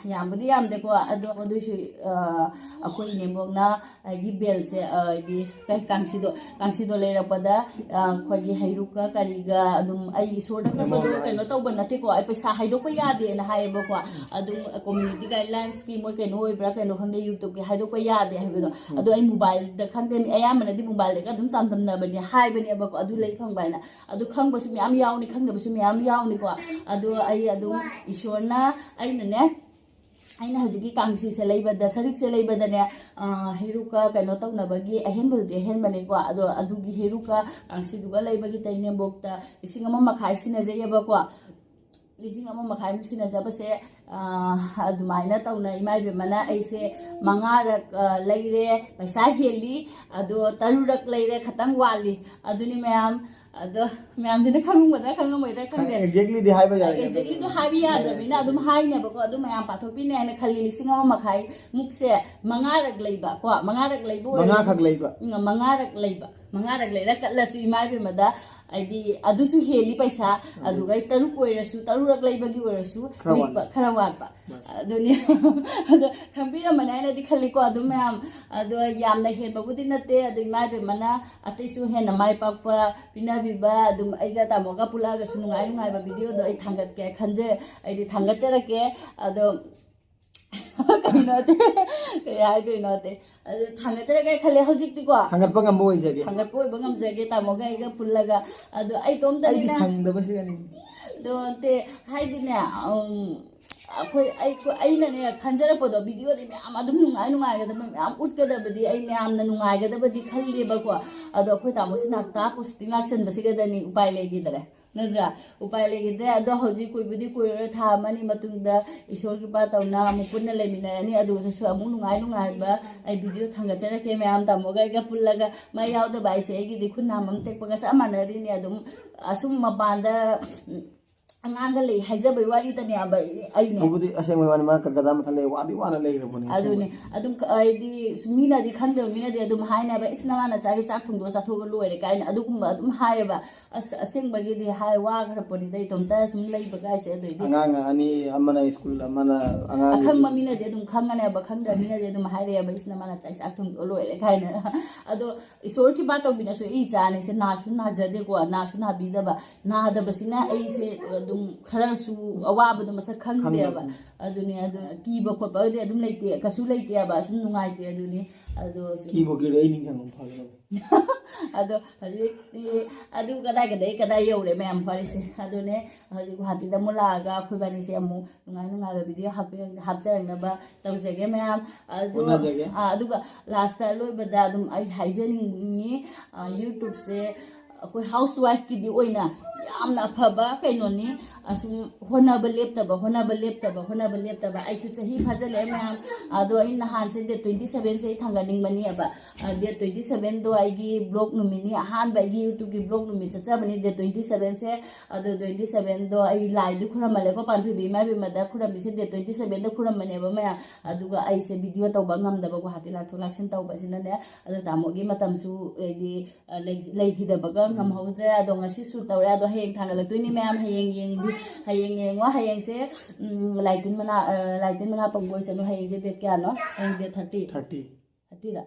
ꯌꯥꯝꯕꯨꯗꯤ ꯌꯥꯝꯗꯦꯀꯣ, ꯑꯗꯣ ꯑꯗꯨꯏꯁꯨ, ꯑ, ꯑꯩꯈꯣꯏ ꯏꯅꯦꯝꯕꯣꯛꯅ ꯑꯩꯒꯤ bellꯁꯦ, ꯑ, ꯍꯥꯏꯗꯤ ꯀꯩ, ꯀꯥꯡꯁꯤꯗꯣ, ꯀꯥꯡꯁꯤꯗꯣ ꯂꯩꯔꯛꯄꯗ, ꯑ, ꯑꯩꯈꯣꯏꯒꯤ ꯍꯩꯔꯨꯛꯀ ꯀꯔꯤꯒ ꯑꯗꯨꯝ ꯑꯩ ꯏꯁꯣꯔꯗ ꯀꯠꯄꯗꯣ ꯀꯩꯅꯣ ꯇꯧꯕ ꯅꯠꯇꯦꯀꯣ, ꯑꯩ ꯄꯩꯁꯥ ꯍꯥꯏꯗꯣꯛꯄ ꯌꯥꯗꯦꯅ ꯍꯥꯏꯌꯦꯕꯀꯣ꯫ ꯑꯗꯨꯝ community guidelinesꯀꯤ ꯃꯣꯏ ꯀꯩꯅꯣ ꯑꯣꯏꯕ꯭ꯔꯥ ꯀꯩꯅꯣ ꯈꯪꯗꯦ, YouTubeꯀꯤ ꯍꯥꯏꯗꯣꯛꯄ ꯌꯥꯗꯦ ꯍꯥꯏꯕꯗꯣ꯫ ꯎꯝ꯫ ꯑꯗꯣ ꯑꯩ mobileꯗ ꯈꯪꯗꯦ, ꯃꯤ ꯑꯌꯥꯝꯕꯅꯗꯤ mobileꯗꯒ ꯑꯗꯨꯝ ꯆꯥꯡꯗꯝꯅꯕꯅꯦ ꯍꯥꯏꯕꯅꯦꯕꯀꯣ, ꯑꯗꯨ ꯂꯩ ꯐꯪꯕ ꯍꯥꯏꯅ꯫ ꯑꯗꯨ ꯈꯪꯕꯁꯨ ꯃꯌꯥꯝ ꯌꯥꯎꯅꯤ, ꯈꯪꯗꯕꯁꯨ ꯃꯌꯥꯝ ꯌꯥꯎꯅꯤꯀꯣ꯫ ꯑꯗꯣ ꯑꯩ ꯑꯗꯨꯝ ꯏꯁꯣꯔꯅ, ꯑꯩꯅꯅꯦ, ꯑꯩꯅ ꯍꯧꯖꯤꯛꯀꯤ ꯀꯥꯡꯁꯤꯁꯦ ꯂꯩꯕꯗ, ꯁꯔꯤꯛꯁꯦ ꯂꯩꯕꯗꯅꯦ, ꯑ, ꯍꯩꯔꯨꯛꯀ ꯀꯩꯅꯣ ꯇꯧꯅꯕꯒꯤ ꯑꯍꯦꯟꯕꯗꯨꯗꯤ ꯑꯍꯦꯟꯕꯅꯤꯀꯣ꯫ ꯑꯗꯣ ꯑꯗꯨꯒꯤ ꯍꯩꯔꯨꯛꯀ ꯀꯥꯡꯁꯤꯗꯨꯒ ꯂꯩꯕꯒꯤ ꯇꯩꯅꯦꯝꯕꯣꯛꯇ ꯂꯤꯁꯤꯡ ꯑꯃ ꯃꯈꯥꯏ ꯁꯤꯟꯅꯖꯩꯑꯕꯀꯣ꯫ ꯂꯤꯁꯤꯡ ꯑꯃ ꯃꯈꯥꯏꯃꯨꯛ ꯁꯤꯟꯅꯖꯕꯁꯦ, ꯑ, ꯑꯗꯨꯃꯥꯏꯅ ꯇꯧꯅ ꯏꯃꯥ ꯏꯕꯦꯝꯃꯅ ꯑꯩꯁꯦ ꯃꯉꯥꯔꯛ, ꯑ, ꯂꯩꯔꯦ, ꯄꯩꯁꯥ ꯍꯦꯜꯂꯤ, ꯑꯗꯣ ꯇꯔꯨꯔꯛ ꯂꯩꯔꯦ, ꯈꯇꯪ ꯋꯥꯠꯂꯤ꯫ ꯑꯗꯨꯅꯤ ꯃꯌꯥꯝ, ꯑꯗꯣ ꯃꯌꯥꯝꯁꯤꯅ ꯈꯪꯉꯝꯒꯗ꯭ꯔꯥ ꯈꯪꯉꯝꯃꯣꯏꯗ꯭ꯔꯥ ꯈꯪꯗꯦ꯫ Exactlyꯗꯤ ꯍꯥꯏꯕ ꯌꯥꯏ꯫ Exactlyꯗꯣ ꯍꯥꯏꯕ ꯌꯥꯗ꯭ꯔꯕꯅꯤꯅ ꯑꯗꯨꯝ ꯍꯥꯏꯅꯦꯕꯀꯣ꯫ ꯑꯗꯨ ꯃꯌꯥꯝ ꯄꯥꯊꯣꯛꯄꯤꯅꯦ ꯍꯥꯏꯅ ꯈꯜꯂꯤ꯫ ꯂꯤꯁꯤꯡ ꯑꯃ ꯃꯈꯥꯏ ꯃꯨꯛꯁꯦ ꯃꯉꯥꯔꯛ ꯂꯩꯕ ꯀꯣ, ꯃꯉꯥꯔꯛ ꯂꯩꯕ ꯑꯣꯏꯔꯁꯨ, ꯃꯉꯥꯈꯛ ꯂꯩꯕ꯫ ꯎꯝ, ꯃꯉꯥꯔꯛ ꯂꯩꯕ꯫ ꯃꯉꯥꯔꯛ ꯂꯩꯔ ꯀꯠꯂꯁꯨ ꯏꯃꯥ ꯏꯕꯦꯝꯃꯗ, ꯍꯥꯏꯗꯤ ꯑꯗꯨꯁꯨ ꯍꯦꯜꯂꯤ ꯄꯩꯁꯥ꯫ ꯑꯗꯨ ꯑꯗꯨꯒ ꯑꯩ ꯇꯔꯨꯛ ꯑꯣꯏꯔꯁꯨ, ꯇꯔꯨꯔꯛ ꯂꯩꯕꯒꯤ ꯑꯣꯏꯔꯁꯨ ꯈꯔ ꯂꯤꯛꯄ, ꯋꯥꯠꯂꯦ꯫ ꯈꯔ ꯋꯥꯠꯄ꯫ ꯕꯁ꯫ ꯑꯗꯨꯅꯤ꯫ ꯑꯗꯣ ꯈꯪꯕꯤꯔꯝꯃꯅꯤ ꯍꯥꯏꯅꯗꯤ ꯈꯜꯂꯤꯀꯣ꯫ ꯑꯗꯨ ꯃꯌꯥꯝ, ꯑꯗꯣ ꯌꯥꯝꯅ ꯍꯦꯟꯕꯕꯨꯗꯤ ꯅꯠꯇꯦ꯫ ꯑꯗꯣ ꯏꯃꯥ ꯏꯕꯦꯝꯃꯅ ꯑꯇꯩꯁꯨ ꯍꯦꯟꯅ ꯃꯥꯏ ꯄꯥꯛꯄ ꯄꯤꯅꯕꯤꯕ, ꯑꯗꯨꯝ ꯑꯩꯒ ꯇꯥꯃꯣꯒ ꯄꯨꯜꯂꯛꯑꯒꯁꯨ ꯅꯨꯡꯉꯥꯏ ꯅꯨꯡꯉꯥꯏꯕ videoꯗꯣ ꯑꯩ ꯊꯥꯡꯒꯠꯀꯦ ꯈꯟꯖ-, ꯑꯩꯗꯤ ꯊꯥꯡꯒꯠꯆꯔꯛꯀꯦ꯫ ꯑꯗꯣ ꯀꯩꯅꯣ ꯑꯇꯩ ꯀꯩ ꯍꯥꯏꯗꯣꯏꯅꯣ ꯑꯇꯩ ꯑꯗꯨ ꯊꯥꯡꯒꯠꯆꯔꯒꯦ ꯈꯜꯂꯦ ꯍꯧꯖꯤꯛꯇꯤꯀꯣ꯫ ꯊꯥꯡꯒꯠꯄ ꯉꯝꯕ ꯑꯣꯏꯖꯒꯦ꯫ ꯊꯥꯡꯒꯠꯄ ꯑꯣꯏꯕ ꯉꯝꯖꯒꯦ ꯇꯥꯃꯣꯒ ꯑꯩꯒ ꯄꯨꯜꯂꯒ꯫ ꯑꯗꯣ ꯑꯩ ꯑꯩꯗꯤ ꯏꯇꯣꯝꯇꯅꯤꯅ ꯁꯪꯗꯕꯁꯤꯒꯅꯤ꯫ ꯑꯗꯣ ꯅꯠꯇꯦ, ꯍꯥꯏꯗꯤꯅꯦ, ꯎꯝ, ꯑꯩꯈꯣꯏ ꯑꯩ ꯑꯩꯅꯅꯦ ꯈꯟꯖꯔꯛꯄꯗꯣ, ꯚꯤꯗꯤꯑꯣꯗꯤ ꯃꯌꯥꯝ ꯑꯗꯨꯝ ꯅꯨꯡꯉꯥꯏ ꯅꯨꯡꯉꯥꯏꯒꯗꯕ ꯃꯌꯥꯝ ꯎꯠꯀꯗꯕꯗꯤ ꯑꯩ ꯃꯌꯥꯝꯅ ꯅꯨꯡꯉꯥꯏꯒꯗꯕꯗꯤ ꯈꯜꯂꯦꯕꯀꯣ꯫ ꯑꯗꯣ ꯑꯩꯈꯣꯏ ꯇꯥꯃꯣꯁꯤꯅ ꯍꯞꯇꯥ ꯄꯣꯁꯇꯤꯡ ꯂꯥꯛꯁꯟꯕꯁꯤꯒꯗꯅꯤ ꯎꯄꯥꯏ ꯂꯩꯈꯤꯗꯔꯦ, ꯅꯠꯇ꯭ꯔꯥ? ꯎꯄꯥꯏ ꯂꯩꯈꯤꯗ꯭ꯔꯦ꯫ ꯑꯗꯣ ꯍꯧꯖꯤꯛ ꯀꯨꯏꯕꯨꯗꯤ ꯀꯨꯏꯔꯔꯣꯏ, ꯊꯥ ꯑꯃꯅꯤ ꯃꯇꯨꯡꯗ ꯏꯁꯣꯔ ꯀ꯭ꯔꯤꯄꯥ ꯇꯧꯅ ꯑꯃꯨꯛ ꯄꯨꯟꯅ ꯂꯩꯃꯤꯟꯅꯔꯅꯤ꯫ ꯑꯗꯨꯗꯁꯨ ꯑꯃꯨꯛ ꯅꯨꯡꯉꯥꯏ ꯅꯨꯡꯉꯥꯏꯕ ꯑꯩ ꯚꯤꯗꯤꯑꯣ ꯊꯥꯡꯒꯠꯆꯔꯛꯀꯦ ꯃꯌꯥꯝ, ꯇꯥꯃꯣꯒ ꯑꯩꯒ ꯄꯨꯜꯂꯒ꯫ ꯃꯥ ꯌꯥꯎꯗꯕ ꯍꯥꯏꯁꯦ ꯑꯩꯒꯤꯗꯤ ꯈꯨꯠ ꯅꯥꯝ ꯑꯃ ꯇꯦꯛꯄꯒ ꯆꯞ ꯃꯥꯟꯅꯔꯤꯅꯤ꯫ ꯑꯗꯨꯝ ꯑꯁꯨꯝ ꯃꯄꯥꯟꯗ ꯑꯉꯥꯡꯒ ꯂꯩ ꯍꯥꯏꯖꯕꯩ ꯋꯥꯔꯤꯗꯅꯦꯕ ꯑꯩꯅꯦ꯫ ꯇꯧꯕꯗꯤ ꯑꯁꯦꯡꯕꯩ ꯋꯥꯅꯤ, ꯃꯥ ꯀꯜꯀꯇꯥ ꯃꯊꯟ ꯂꯩ, ꯋꯥꯗꯤ ꯋꯥꯅ ꯂꯩꯈ꯭ꯔꯕꯅꯦ ꯑꯁꯦꯡꯕ꯫ ꯑꯗꯨꯅꯦ ꯑꯗꯨꯝ ꯍꯥꯏꯗꯤ ꯁꯨꯝ ꯃꯤꯅꯗꯤ ꯈꯪꯗꯕ ꯃꯤꯅꯗꯤ ꯑꯗꯨꯝ ꯍꯥꯏꯅꯦꯕ, "ꯏꯁ ꯅꯃꯥ ꯅꯆꯥꯒꯤ ꯆꯥꯛ ꯊꯣꯡꯗꯣꯛꯑ ꯆꯥꯊꯣꯛꯑꯒ ꯂꯣꯏꯔꯦ" ꯀꯥꯏꯅ ꯑꯗꯨꯒꯨꯝꯕ ꯑꯗꯨꯝ ꯍꯥꯏꯌꯦꯕ꯫ ꯑꯁ ꯑꯁꯦꯡꯕꯒꯤꯗꯤ ꯍꯥꯏ ꯋꯥꯈ꯭ꯔ ꯄꯣꯠꯅꯤꯗ ꯏꯇꯣꯝꯇ ꯁꯨꯝ ꯂꯩꯕ ꯀꯥꯏꯁꯦ꯫ ꯑꯗꯨꯏꯗꯤ ꯑꯉꯥꯡ ꯑꯅꯤ, ꯑꯃꯅ ꯁ꯭ꯀꯨꯜ, ꯑꯃꯅ ꯑꯉꯥꯡꯒꯤ ꯑꯈꯪꯕ ꯃꯤꯅꯗꯤ ꯑꯗꯨꯝ ꯈꯪꯉꯅꯦꯕ, ꯈꯪꯗꯕ ꯃꯤꯅꯗꯤ ꯑꯗꯨꯝ ꯍꯥꯏꯔꯛꯑꯦꯕ, "ꯏꯁ ꯅꯃꯥ ꯅꯆꯥꯒꯤ ꯆꯥꯛ ꯊꯣꯡꯗꯣꯛꯑ ꯂꯣꯏꯔꯦ" ꯀꯥꯏꯅ꯫ ꯑꯗꯣ ꯏꯁꯣꯔ ꯀ꯭ꯔꯤꯄꯥ ꯇꯧꯕꯤꯅꯁꯨ ꯑꯩ ꯏꯆꯥꯅꯤꯁꯦ ꯅꯥꯁꯨ ꯅꯥꯖꯗꯦꯀꯣ, ꯅꯥꯁꯨ ꯅꯥꯕꯤꯗꯕ꯫ ꯅꯥꯗꯕꯁꯤꯅ ꯑꯩꯁꯦ ꯑꯗꯨꯝ ꯈꯔꯁꯨ ꯑꯋꯥꯕꯗꯣ ꯃꯁꯛ ꯈꯪꯗꯦꯕ꯫ ꯈꯪꯗꯕꯅꯤ꯫ ꯑꯗꯨꯅꯦ, ꯑꯗꯨ ꯀꯤꯕ ꯈꯣꯠꯄꯗꯤ ꯑꯗꯨꯝ ꯂꯩꯇꯦ, ꯀꯩꯁꯨ ꯂꯩꯇꯦꯕ, ꯁꯨꯝ ꯅꯨꯡꯉꯥꯏꯇꯦ꯫ ꯑꯗꯨꯅꯤ ꯑꯗꯣ ꯁꯨꯝ ꯀꯤꯕꯨ ꯀꯤꯔꯦ, ꯑꯩ ꯅꯤꯡꯁꯤꯡꯕ ꯑꯃ ꯐꯥꯎꯔꯦ꯫ ꯑꯗꯣ ꯍꯧꯖꯤꯛꯇꯤ ꯑꯗꯨ ꯀꯗꯥꯏ ꯀꯗꯥꯏ ꯀꯗꯥꯏ ꯌꯧꯔꯦ ꯃꯌꯥꯝ ꯋꯥꯔꯤꯁꯦ꯫ ꯑꯗꯨꯅꯦ ꯍꯧꯖꯤꯛ ꯒꯨꯍꯥꯇꯤꯗ ꯑꯃꯨꯛ ꯂꯥꯛꯑꯒ ꯑꯩꯈꯣꯏꯕꯥꯅꯤꯁꯦ ꯑꯃꯨꯛ ꯅꯨꯡꯉꯥꯏ ꯅꯨꯡꯉꯥꯏꯕ ꯚꯤꯗꯤꯑꯣ ꯍꯥꯞꯆꯔꯛꯅꯕ ꯇꯧꯖꯒꯦ ꯃꯌꯥꯝ꯫ ꯑꯗꯣ ꯍꯣꯠꯅꯖꯒꯦ꯫ ꯑꯥ, ꯑꯗꯨꯒ ꯂꯥꯁꯇ ꯑꯔꯣꯏꯕꯗ ꯑꯗꯨꯝ ꯑꯩ ꯍꯥꯏꯖꯅꯤꯡꯉꯤ, ꯑꯥ, ꯌꯨꯇ꯭ꯌꯨꯕꯁꯦ ꯑꯩꯈꯣꯏ ꯍꯥꯎꯁ ꯋꯥꯏꯐꯀꯤꯗꯤ ꯑꯣꯏꯅ ꯌꯥꯝꯅ ꯑꯐꯕ ꯀꯩꯅꯣꯅꯤ꯫ ꯑꯁꯨꯝ ꯍꯣꯠꯅꯕ ꯂꯦꯞꯇꯕ, ꯍꯣꯠꯅꯕ ꯂꯦꯞꯇꯕ, ꯍꯣꯠꯅꯕ ꯂꯦꯞꯇꯕ꯫ ꯑꯩꯁꯨ ꯆꯍꯤ ꯐꯥꯖꯤꯜꯂꯛꯑꯦ ꯃꯌꯥꯝ꯫ ꯑꯗꯣ ꯑꯩ ꯅꯍꯥꯟꯁꯦ ꯗꯦꯠ ꯇ꯭ꯋꯦꯟꯇꯤ ꯁꯚꯦꯟꯁꯦ ꯑꯩ ꯊꯥꯡꯒꯠꯅꯤꯡꯕꯅꯦꯕ꯫ ꯗꯦꯠ ꯇ꯭ꯋꯦꯟꯇꯤ ꯁꯚꯦꯟꯗꯣ ꯑꯩꯒꯤ ꯕ꯭ꯂꯣꯛ ꯅꯨꯃꯤꯠꯅꯤ, ꯑꯍꯥꯟꯕ ꯑꯩꯒꯤ ꯌꯨꯇ꯭ꯌꯨꯕꯀꯤ ꯕ꯭ꯂꯣꯛ ꯅꯨꯃꯤꯠ ꯆꯠꯆꯕꯅꯤ ꯗꯦꯠ ꯇ꯭ꯋꯦꯟꯇꯤ ꯁꯚꯦꯟꯁꯦ꯫ ꯑꯗꯣ ꯇ꯭ꯋꯦꯟꯇꯤ ꯁꯚꯦꯟꯗꯣ ꯑꯩ ꯂꯥꯏꯗꯤ ꯈꯨꯔꯝꯃꯜꯂꯦꯀꯣ, ꯄꯥꯟꯊꯣꯏꯕꯤ ꯏꯃꯥ ꯏꯕꯦꯝꯃꯗ ꯈꯨꯔꯝꯃꯤꯁꯦ ꯗꯦꯠ ꯇ꯭ꯋꯦꯟꯇꯤ ꯁꯚꯦꯟꯗ ꯈꯨꯔꯝꯕꯅꯦꯕ ꯃꯌꯥꯝ꯫ ꯑꯗꯨꯒ ꯑꯩꯁꯦ ꯚꯤꯗꯤꯑꯣ ꯇꯧꯕ ꯉꯝꯗꯕ, ꯒꯨꯍꯥꯇꯤ ꯂꯥꯛꯊꯣꯛ ꯂꯥꯛꯁꯤꯟ ꯇꯧꯕꯁꯤꯅꯅꯦ꯫ ꯑꯗꯣ ꯇꯥꯃꯣꯒꯤ ꯃꯇꯝꯁꯨ ꯍꯥꯏꯗꯤ ꯑ, ꯂꯩ- ꯂꯩꯈꯤꯗꯕꯒ ꯉꯝꯍꯧꯗ꯭ꯔꯦ꯫ ꯑꯗꯣ ꯉꯁꯤ ꯁꯨꯠ ꯇꯧꯔꯦ, ꯑꯗꯣ ꯍꯌꯦꯡ ꯊꯥꯡꯒꯠꯂꯛꯇꯣꯏꯅꯤ ꯃꯌꯥꯝ꯫ ꯍꯌꯦꯡ ꯌꯦꯡꯕꯤ ꯍꯌꯦꯡ ꯌꯦꯡꯉꯣ꯫ ꯍꯌꯦꯡꯁꯦ ꯎꯝ, ꯂꯥꯏꯇꯤꯟ ꯃꯅꯥ ꯑ, ꯂꯥꯏꯇꯤꯟ ꯃꯅꯥ ꯄꯪꯕ ꯑꯣꯏꯁꯅꯨ꯫ ꯍꯌꯦꯡꯁꯦ ꯗꯦꯠ ꯀꯌꯥꯅꯣ? ꯍꯌꯦꯡ ꯗꯦꯠ ꯊꯥꯔꯇꯤ꯫ ꯊꯥꯔꯇꯤ꯫ ꯊꯥꯔꯇꯤꯔ?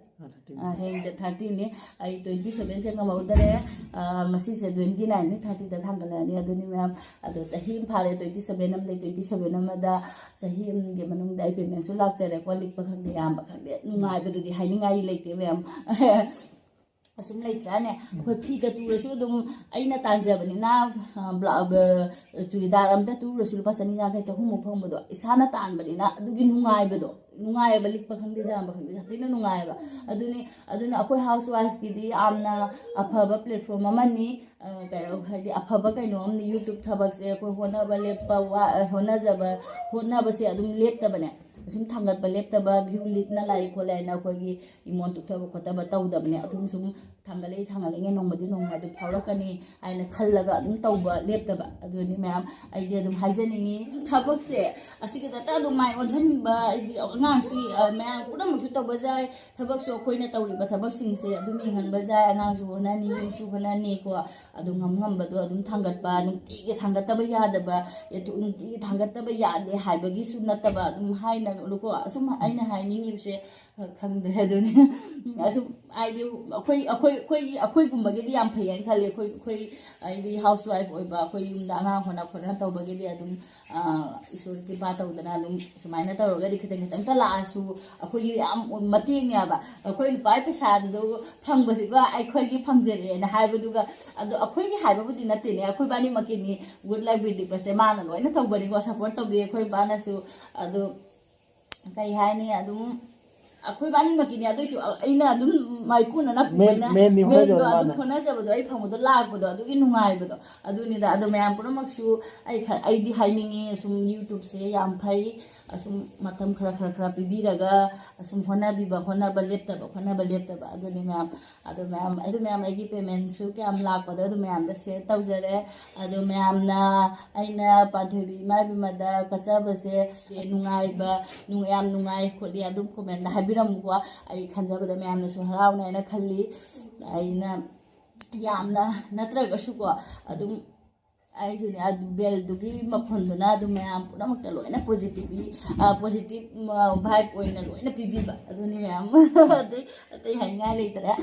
ꯍꯌꯦꯡ ꯗꯦꯠ ꯊꯥꯔꯇꯤꯅꯤ꯫ ꯑꯩ ꯇ꯭ꯋꯦꯟꯇꯤ ꯁꯚꯦꯟꯁꯦ ꯉꯝꯍꯧꯗꯔꯦ꯫ ꯉꯁꯤꯁꯦ ꯇ꯭ꯋꯦꯟꯇꯤ ꯅꯥꯏꯟꯅꯤ, ꯊꯥꯔꯇꯤꯗ ꯊꯥꯡꯒꯠꯂꯛꯑꯅꯤ꯫ ꯑꯗꯨꯅꯤ ꯃꯌꯥꯝ, ꯑꯗꯣ ꯆꯍꯤ ꯑꯃ ꯐꯥꯔꯦ, ꯇ꯭ꯋꯦꯟꯇꯤ ꯁꯚꯦꯟ ꯑꯃꯗꯩ ꯇ꯭ꯋꯦꯟꯇꯤ ꯁꯚꯦꯟ ꯑꯃꯗ ꯆꯍꯤ ꯑꯃꯒꯤ ꯃꯅꯨꯡꯗ ꯑꯩ ꯄꯦꯃꯦꯟꯁꯨ ꯂꯥꯛꯆꯔꯦꯀꯣ꯫ ꯂꯤꯛꯄ ꯈꯪꯗꯦ, ꯌꯥꯝꯕ ꯈꯪꯗꯦ, ꯅꯨꯡꯉꯥꯏꯕꯗꯨꯗꯤ ꯍꯥꯏꯅꯤꯡꯉꯥꯏ ꯂꯩꯇꯦ ꯃꯌꯥꯝ꯫ ꯑꯁꯨꯝ ꯂꯩꯇ꯭ꯔꯥꯅꯦ, ꯑꯩꯈꯣꯏ ꯐꯤꯒ ꯇꯨꯔꯁꯨ ꯑꯗꯨꯝ ꯑꯩꯅ ꯇꯥꯟꯖꯕꯅꯤꯅ, ꯆꯨꯔꯤꯗꯥꯔ ꯑꯝꯇ ꯇꯨꯔꯁꯨ ꯂꯨꯄꯥ ꯆꯅꯤ ꯌꯥꯡꯈꯩ, ꯆꯍꯨꯝꯃꯨꯛ ꯐꯪꯕꯗꯣ ꯏꯁꯥꯅ ꯇꯥꯟꯕꯅꯤꯅ ꯑꯗꯨꯒꯤ ꯅꯨꯡꯉꯥꯏꯕꯗꯣ, ꯅꯨꯡꯉꯥꯏꯌꯦꯕ꯫ ꯂꯤꯛꯄ ꯈꯪꯗꯦ, ꯆꯥꯝꯕ ꯈꯪꯗꯦ, ꯌꯥꯝ ꯊꯤꯅ ꯅꯨꯡꯉꯥꯏꯌꯦꯕ꯫ ꯑꯗꯨꯅꯤ, ꯑꯗꯨꯅ ꯑꯩꯈꯣꯏ ꯍꯥꯎꯁ ꯋꯥꯏꯐꯀꯤꯗꯤ ꯌꯥꯝꯅ ꯑꯐꯕ ꯄ꯭ꯂꯦꯠꯐꯣꯝ ꯑꯃꯅꯤ꯫ ꯀꯩꯅꯣ, ꯍꯥꯏꯗꯤ ꯑꯐꯕ ꯀꯩꯅꯣ ꯑꯃꯅꯤ꯫ ꯌꯨꯇ꯭ꯌꯨꯕ ꯊꯕꯛꯁꯦ ꯑꯩꯈꯣꯏ ꯍꯣꯠꯅꯕ ꯂꯦꯞꯄ ꯋꯥ-, ꯍꯣꯠꯅꯖꯕ, ꯍꯣꯠꯅꯕꯁꯦ ꯑꯗꯨꯝ ꯂꯦꯞꯇꯕꯅꯦ꯫ ꯁꯨꯝ ꯊꯥꯡꯒꯠꯄ ꯂꯦꯞꯇꯕ, ꯚ꯭ꯌꯨ ꯂꯤꯛꯅ ꯂꯥꯛꯏ ꯈꯣꯠꯂꯦ ꯍꯥꯏꯅ ꯑꯩꯈꯣꯏꯒꯤ ꯏꯃꯣꯟ ꯇꯨꯞꯊꯕ ꯈꯣꯠꯇꯕ ꯇꯧꯗꯕꯅꯦ꯫ ꯑꯗꯨꯝ ꯁꯨꯝ ꯊꯥꯡꯒꯠꯂꯛꯏ ꯊꯥꯡꯒꯠꯂꯛꯏꯉꯩ ꯅꯣꯡꯃꯗꯤ ꯅꯣꯡꯃ ꯑꯗꯨꯝ ꯐꯥꯎꯔꯛꯀꯅꯤ ꯍꯥꯏꯅ ꯈꯜꯂꯒ ꯑꯗꯨꯝ ꯇꯧꯕ ꯂꯦꯞꯇꯕ꯫ ꯑꯗꯨꯅꯤ ꯃꯌꯥꯝ, ꯑꯩꯗꯤ ꯑꯗꯨꯝ ꯍꯥꯏꯖꯅꯤꯡꯉꯤ꯫ ꯊꯕꯛꯁꯦ ꯑꯁꯤꯒꯤꯗꯛꯇ ꯑꯗꯨꯝ ꯃꯥꯏ ꯑꯣꯟꯁꯤꯟꯕ, ꯑꯩꯗꯤ ꯑꯉꯥꯡꯁꯨ, ꯃꯌꯥꯝ ꯄꯨꯝꯅꯃꯛꯁꯨ ꯇꯧꯕ ꯌꯥꯏ꯫ ꯊꯕꯛꯁꯨ ꯑꯩꯈꯣꯏꯅ ꯇꯧꯔꯤꯕ ꯊꯕꯛꯁꯤꯡꯁꯦ ꯑꯗꯨꯝ ꯌꯦꯡꯍꯟꯕ ꯌꯥꯏ꯫ ꯑꯉꯥꯡꯁꯨ ꯍꯣꯠꯅꯅꯤ, ꯌꯨꯝꯁꯨ ꯍꯣꯠꯅꯅꯤꯀꯣ꯫ ꯑꯗꯨ ꯉꯝ ꯉꯝꯕꯗꯣ ꯑꯗꯨꯝ ꯊꯥꯡꯒꯠꯄ, ꯅꯨꯡꯇꯤꯒꯤ ꯊꯥꯡꯒꯠꯇꯕ ꯌꯥꯗꯕ, ꯅꯨꯡꯇꯤꯒꯤ ꯊꯥꯡꯒꯠꯇꯕ ꯌꯥꯗꯦ ꯍꯥꯏꯕꯒꯤꯁꯨ ꯅꯠꯇꯕ, ꯑꯗꯨꯝ ꯍꯥꯏꯅꯀꯣ꯫ ꯑꯁꯨꯝ ꯑꯩꯅ ꯍꯥꯏꯅꯤꯡꯉꯤꯕꯁꯦ, ꯈꯪꯗ꯭ꯔꯦ꯫ ꯑꯗꯨꯅꯤ ꯑꯁꯨꯝ ꯍꯥꯏꯗꯤ ꯑꯩꯈꯣꯏ, ꯑꯩꯈꯣꯏ, ꯑꯩꯈꯣꯏꯒꯤ, ꯑꯩꯈꯣꯏꯒꯨꯝꯕꯒꯤꯗꯤ ꯌꯥꯝ ꯐꯩ ꯍꯥꯏꯅ ꯈꯜꯂꯤ꯫ ꯑꯩꯈꯣꯏ, ꯑꯩꯈꯣꯏ ꯍꯥꯏꯗꯤ ꯍꯥꯎꯁ ꯋꯥꯏꯐ ꯑꯣꯏꯕ, ꯑꯩꯈꯣꯏ ꯌꯨꯝꯗ ꯑꯉꯥꯡ ꯍꯣꯠꯅ ꯈꯣꯠꯅ ꯇꯧꯕꯒꯤꯗꯤ ꯑꯗꯨꯝ, ꯏꯁꯣꯔꯒꯤ ꯀ꯭ꯔꯤꯄꯥ ꯇꯧꯗꯅ ꯑꯗꯨꯝ ꯁꯨꯃꯥꯏꯅ ꯇꯧꯔꯒꯗꯤ ꯈꯤꯇꯪ ꯈꯤꯇꯪꯇ ꯂꯥꯛꯑꯁꯨ ꯑꯩꯈꯣꯏꯒꯤ ꯌꯥꯝ ꯃꯇꯦꯡꯅꯦꯕ꯫ ꯑꯩꯈꯣꯏ ꯅꯨꯄꯥꯒꯤ ꯄꯩꯁꯥꯗꯨ ꯐꯪꯕꯁꯤꯒ ꯑꯩꯈꯣꯏꯒꯤ ꯐꯪꯖꯔꯛꯑꯦꯅ ꯍꯥꯏꯕꯗꯨꯒ, ꯑꯗꯣ ꯑꯩꯈꯣꯏꯒꯤ ꯍꯥꯏꯕꯕꯨꯗꯤ ꯅꯠꯇꯦꯅꯦ, ꯑꯩꯈꯣꯏ ꯕꯥꯅꯤꯃꯛꯀꯤꯅꯤ꯫ ꯒꯨꯗ ꯂꯛ ꯕꯤꯗꯤꯛꯄꯁꯦ ꯃꯥꯅ ꯂꯣꯏꯅ ꯇꯧꯕꯅꯤꯀꯣ, ꯁꯞꯄꯣꯔꯠ ꯇꯧꯕꯤ ꯑꯩꯈꯣꯏ ꯕꯥꯅꯁꯨ꯫ ꯑꯗꯣ ꯀꯩ ꯍꯥꯏꯅꯤ, ꯑꯗꯨꯝ ꯑꯩꯈꯣꯏ ꯕꯥꯅꯤꯃꯛꯀꯤꯅꯤ꯫ ꯑꯗꯨꯏꯁꯨ ꯑꯩꯅ ꯑꯗꯨꯝ ꯃꯥꯏꯄꯨꯅꯅ ꯃꯦꯟ-, ꯃꯦꯟꯅꯤ ꯃꯦꯟꯗꯣ ꯍꯣꯠꯅꯖꯕ ꯑꯗꯨꯝ ꯃꯥꯅ꯫ ꯍꯣꯠꯅꯖꯕꯗꯣ, ꯑꯩ ꯐꯪꯕꯗꯣ ꯂꯥꯛꯄꯗꯣ, ꯑꯗꯨꯒꯤ ꯅꯨꯡꯉꯥꯏꯕꯗꯣ ꯑꯗꯨꯅꯤꯗ꯫ ꯑꯗꯣ ꯃꯌꯥꯝ ꯄꯨꯝꯅꯃꯛꯁꯨ ꯑꯩ ꯈ-, ꯑꯩꯗꯤ ꯍꯥꯏꯅꯤꯡꯉꯤ, ꯑꯁꯨꯝ ꯌꯨꯇ꯭ꯌꯨꯕꯁꯦ ꯌꯥꯝ ꯐꯩ꯫ ꯑꯁꯨꯝ ꯃꯇꯝ ꯈꯔ, ꯈꯔ, ꯈꯔ ꯄꯤꯕꯤꯔꯒ ꯑꯁꯨꯝ ꯍꯣꯠꯅꯕꯤꯕ, ꯍꯣꯠꯅꯕ ꯂꯦꯞꯇꯕ, ꯍꯣꯠꯅꯕ ꯂꯦꯞꯇꯕ꯫ ꯑꯗꯨꯅꯤ ꯃꯌꯥꯝ꯫ ꯑꯗꯨ ꯃꯌꯥꯝ, ꯑꯗꯨ ꯃꯌꯥꯝ ꯑꯩꯒꯤ ꯄꯦꯃꯦꯟꯁꯨ ꯀꯌꯥꯝ ꯂꯥꯛꯄꯗꯣ ꯑꯗꯨ ꯃꯌꯥꯝꯗ ꯁꯤꯌꯔ ꯇꯧꯖꯔꯦ꯫ ꯑꯗꯣ ꯃꯌꯥꯝꯅ ꯑꯩꯅ ꯄꯥꯟꯊꯣꯏꯕꯤ ꯏꯃꯥ ꯏꯕꯦꯝꯃꯗ ꯀꯠꯆꯕꯁꯦ ꯅꯨꯡꯉꯥꯏꯕ, ꯅꯨꯡ-, ꯌꯥꯝ ꯅꯨꯡꯉꯥꯏ ꯈꯣꯠꯂꯤ ꯑꯗꯨꯝ ꯀꯣꯃꯦꯟꯗ ꯍꯥꯏꯕꯤꯔꯝꯃꯨꯀꯣ꯫ ꯑꯩ ꯈꯟꯖꯕꯗ ꯃꯌꯥꯝꯅꯁꯨ ꯍꯔꯥꯎꯅꯤ ꯍꯥꯏꯅ ꯈꯜꯂꯤ꯫ ꯑꯩꯅ ꯌꯥꯝꯅ ꯅꯠꯇ꯭ꯔꯒꯁꯨꯀꯣ ꯑꯗꯨꯝ ꯑꯩꯁꯨꯅꯦ, ꯑꯗꯨ ꯕꯦꯜꯗꯨꯒꯤ ꯃꯈꯣꯟꯗꯨꯅ ꯑꯗꯨꯝ ꯃꯌꯥꯝ ꯄꯨꯝꯅꯃꯛꯇ ꯂꯣꯏꯅ ꯄꯣꯖꯤꯇꯤꯚ, ꯄꯣꯖꯤꯇꯤꯚ ꯚꯥꯏꯕ ꯑꯣꯏꯅ ꯂꯣꯏꯅ ꯄꯤꯕꯤꯕ ꯑꯗꯨꯅꯤ ꯃꯌꯥꯝ꯫ ꯑꯗꯩ ꯑꯇꯩ ꯍꯥꯏꯅꯤꯡꯉꯥꯏ ꯂꯩꯇ꯭ꯔꯦ꯫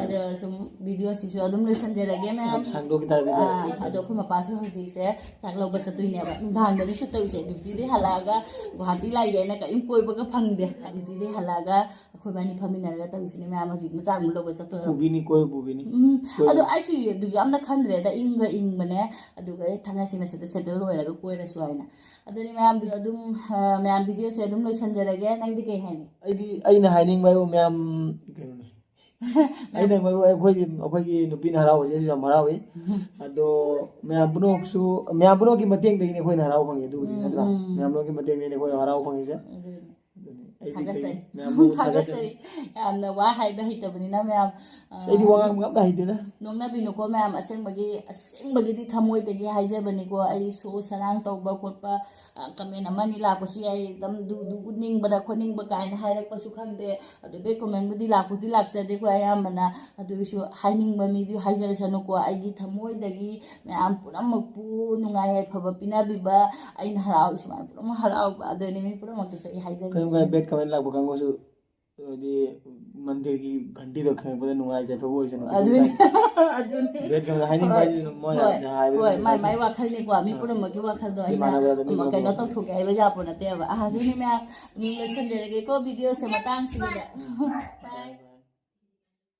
ꯑꯗꯣ ꯁꯨꯝ ꯚꯤꯗꯤꯑꯣꯁꯤꯁꯨ ꯑꯗꯨꯝ ꯂꯣꯏꯁꯟꯖꯔꯒꯦ ꯃꯌꯥꯝ꯫ ꯌꯥꯝ ꯁꯥꯡꯗꯣꯛꯈꯤ ꯇꯥꯔꯦ ꯚꯤꯗꯤꯑꯣꯁꯦ꯫ ꯑꯥ, ꯑꯗꯣ ꯑꯩꯈꯣꯏ ꯃꯄꯥꯁꯨ ꯍꯧꯖꯤꯛꯁꯦ ꯆꯥꯛ ꯂꯧꯕ ꯆꯠꯇꯣꯏꯅꯦꯕ, ꯅꯨꯡꯗꯥꯡꯗꯗꯤ ꯁꯨꯠ ꯇꯧꯁꯦ, ꯗ꯭ꯌꯨꯇꯤꯗꯤ ꯍꯜꯂꯛꯑꯒ ꯒꯨꯍꯥꯇꯤ ꯂꯥꯛꯏꯒꯦꯅ ꯀꯔꯤꯝ ꯀꯣꯏꯕꯒ ꯐꯪꯗꯦ꯫ ꯗ꯭ꯌꯨꯇꯤꯗꯤ ꯍꯜꯂꯛꯑꯒ ꯑꯩꯈꯣꯏ ꯏꯕꯥꯅꯤ ꯐꯝꯃꯤꯟꯅꯔꯒ ꯇꯧꯔꯤꯁꯤꯅꯦ ꯃꯌꯥꯝ꯫ ꯍꯧꯖꯤꯛ ꯃꯆꯥ ꯑꯃꯨꯛ ꯂꯧꯕ ꯆꯠꯇꯣꯏꯔꯕ꯫ ꯄꯨꯕꯤꯅꯤ, ꯀꯣꯏꯕ ꯄꯨꯕꯤꯅꯤ꯫ ꯎꯝ꯫ ꯀꯣꯏꯕ꯫ ꯑꯗꯣ ꯑꯩꯁꯨ ꯑꯗꯨ ꯌꯥꯝꯅ ꯈꯟꯗ꯭ꯔꯦꯗ, ꯏꯪꯒ ꯏꯪꯕꯅꯦ꯫ ꯑꯗꯨꯒ ꯑꯩ ꯊꯥꯡꯒꯩ ꯁꯦꯡꯅ ꯁꯤꯗ ꯁꯦꯇꯜ ꯑꯣꯏꯔꯒ ꯀꯣꯏꯔꯁꯨ ꯍꯥꯏꯅ꯫ ꯑꯗꯨꯅꯤ ꯃꯌꯥꯝ, ꯑꯗꯨꯝ ꯑ, ꯃꯌꯥꯝ ꯚꯤꯗꯤꯑꯣꯁꯦ ꯑꯗꯨꯝ ꯂꯣꯏꯁꯟꯖꯔꯒꯦ꯫ ꯅꯪꯗꯤ ꯀꯩ ꯍꯥꯏꯅꯤ? ꯑꯩꯗꯤ, ꯑꯩꯅ ꯍꯥꯏꯅꯤꯡꯕ ꯍꯥꯏꯕꯨ ꯃꯌꯥꯝ, ꯀꯩꯅꯣꯅꯦ, ꯑꯩꯅ ꯍꯥꯏꯅꯤꯡꯕ ꯍꯥꯏꯕꯨ ꯑꯩꯈꯣꯏꯒꯤ, ꯑꯩꯈꯣꯏꯒꯤ ꯅꯨꯄꯤꯅ ꯍꯔꯥꯎꯕꯁꯦ ꯑꯩꯁꯨ ꯌꯥꯝ ꯍꯔꯥꯎꯏ꯫ ꯑꯗꯣ ꯃꯌꯥꯝ ꯄꯨꯝꯅꯃꯛꯁꯨ, ꯃꯌꯥꯝ ꯄꯨꯝꯅꯃꯛꯀꯤ ꯃꯇꯦꯡꯗꯒꯤꯅꯤ ꯑꯩꯈꯣꯏꯅ ꯍꯔꯥꯎꯕ ꯐꯪꯉꯤ, ꯑꯗꯨꯕꯨꯗꯤ, ꯎꯝ, ꯅꯠꯇ꯭ꯔꯥ? ꯎꯝ꯫ ꯃꯌꯥꯝ ꯄꯨꯝꯅꯃꯛꯀꯤ ꯃꯇꯦꯡꯗꯒꯤꯅꯤ ꯑꯩꯈꯣꯏ ꯍꯔꯥꯎꯕ ꯐꯪꯉꯤꯁꯦ꯫ ꯑꯗꯨꯅꯤ꯫ ꯑꯗꯨꯅꯤ꯫ ꯑꯩꯗꯤ ꯊꯥꯒꯠꯆꯔꯤ꯫ ꯀꯩ-, ꯃꯌꯥꯝꯕꯨ ꯊꯥꯒꯠꯆꯔꯤ꯫ ꯌꯥꯝꯅ ꯋꯥ ꯍꯥꯏꯕ ꯍꯩꯇꯕꯅꯤꯅ ꯃꯌꯥꯝ, ꯑ, ꯑꯁ, ꯑꯩꯗꯤ ꯋꯥ ꯉꯥꯡꯕ ꯑꯝꯇ ꯍꯩꯇꯦꯗ꯫ ꯅꯣꯛꯅꯕꯤꯅꯨꯀꯣ ꯃꯌꯥꯝ, ꯑꯁꯦꯡꯕꯒꯤ, ꯑꯁꯦꯡꯕꯒꯤꯗꯤ ꯊꯃꯣꯏꯗꯒꯤ ꯍꯥꯏꯖꯕꯅꯤꯀꯣ꯫ ꯑꯩ ꯁꯣ ꯁꯔꯥꯡ ꯇꯧꯕ ꯈꯣꯠꯄ, ꯑ, ꯀꯃꯦꯟ ꯑꯃꯅꯤ ꯂꯥꯛꯄꯁꯨ ꯌꯥꯏ, ꯑꯗꯨꯝ ꯗꯨ-, ꯗꯨ-, ꯎꯠꯅꯤꯡꯕꯗ ꯈꯣꯠꯅꯤꯡꯕ ꯀꯥꯏꯅ ꯍꯥꯏꯔꯛꯄꯁꯨ ꯈꯪꯗꯦ꯫ ꯑꯗꯨ ꯕꯦꯠ ꯀꯃꯦꯟꯕꯨꯗꯤ ꯂꯥꯛꯄꯨꯗꯤ ꯂꯥꯛꯆꯗꯦꯀꯣ ꯑꯌꯥꯝꯕꯅ꯫ ꯑꯗꯨ ꯑꯣꯏꯔꯁꯨ ꯍꯥꯏꯅꯤꯡꯕ ꯃꯤꯗꯨ ꯍꯥꯏꯖꯔꯁꯅꯨꯀꯣ꯫ ꯑꯩꯒꯤ ꯊꯃꯣꯏꯗꯒꯤ ꯃꯌꯥꯝ ꯄꯨꯝꯅꯃꯛꯄꯨ ꯅꯨꯡꯉꯥꯏ ꯌꯥꯏꯐꯕ ꯄꯤꯅꯕꯤꯕ, ꯑꯩꯅ ꯍꯔꯥꯎ, ꯁꯨꯃꯥꯏꯅ ꯄꯨꯝꯅꯃꯛ ꯍꯔꯥꯎꯕ, ꯑꯗꯨꯅꯤ ꯃꯤ ꯄꯨꯝꯅꯃꯛꯇꯁꯨ ꯑꯩ ꯍꯥꯏꯖꯒꯦ꯫ ꯀꯔꯤꯒꯨꯝꯕ ꯕꯦꯠ ꯀꯃꯦꯟ ꯂꯥꯛꯄ ꯀꯥꯡꯕꯨꯁꯨ, ꯍꯥꯏꯗꯤ ꯃꯟꯗꯤꯔꯒꯤ ꯘꯟꯇꯤꯗꯣ ꯈꯪꯉꯛꯄꯗ ꯅꯨꯡꯉꯥꯏꯖꯕ ꯑꯣꯏꯁꯅꯨ꯫ ꯑꯗꯨꯅꯤ꯫ ꯑꯗꯨꯅꯤ꯫ ꯕꯦꯠ ꯀꯃꯦꯟ ꯍꯥꯏꯅꯤꯡꯕ ꯍꯣꯏ꯫ ꯍꯥꯏꯁꯤꯁꯨ ꯃꯣꯏ ꯍꯣꯏ꯫ ꯍꯥꯏꯕꯗꯤ ꯍꯥꯏꯕꯗꯤ ꯍꯣꯏ, ꯀꯩꯁꯨ ꯃꯥꯏ, ꯀꯥꯏꯗꯦ꯫ ꯃꯥꯏ ꯋꯥꯈꯜꯅꯤꯀꯣ, ꯃꯤ ꯑꯥ꯫ ꯄꯨꯝꯅꯃꯛꯀꯤ ꯋꯥꯈꯜꯗꯣ ꯃꯤ ꯑꯩꯅ ꯃꯥꯟꯅꯕ ꯌꯥꯗꯦ, ꯃꯤ ꯑꯃ ꯃꯥꯟꯅꯕ ꯀꯩꯅꯣ ꯌꯥꯗꯦ꯫ ꯇꯧꯊꯣꯛꯀꯦ ꯍꯥꯏꯕ ꯌꯥꯄꯣ ꯅꯠꯇꯦꯕ꯫ ꯑꯥ, ꯑꯗꯨꯅꯤ ꯃꯌꯥꯝ, ꯑꯗꯨꯝ ꯂꯣꯏꯁꯟꯖꯔꯒꯦꯀꯣ ꯚꯤꯗꯤꯑꯣꯁꯦ ꯃꯇꯥꯡꯁꯤꯗ꯫ Bye꯫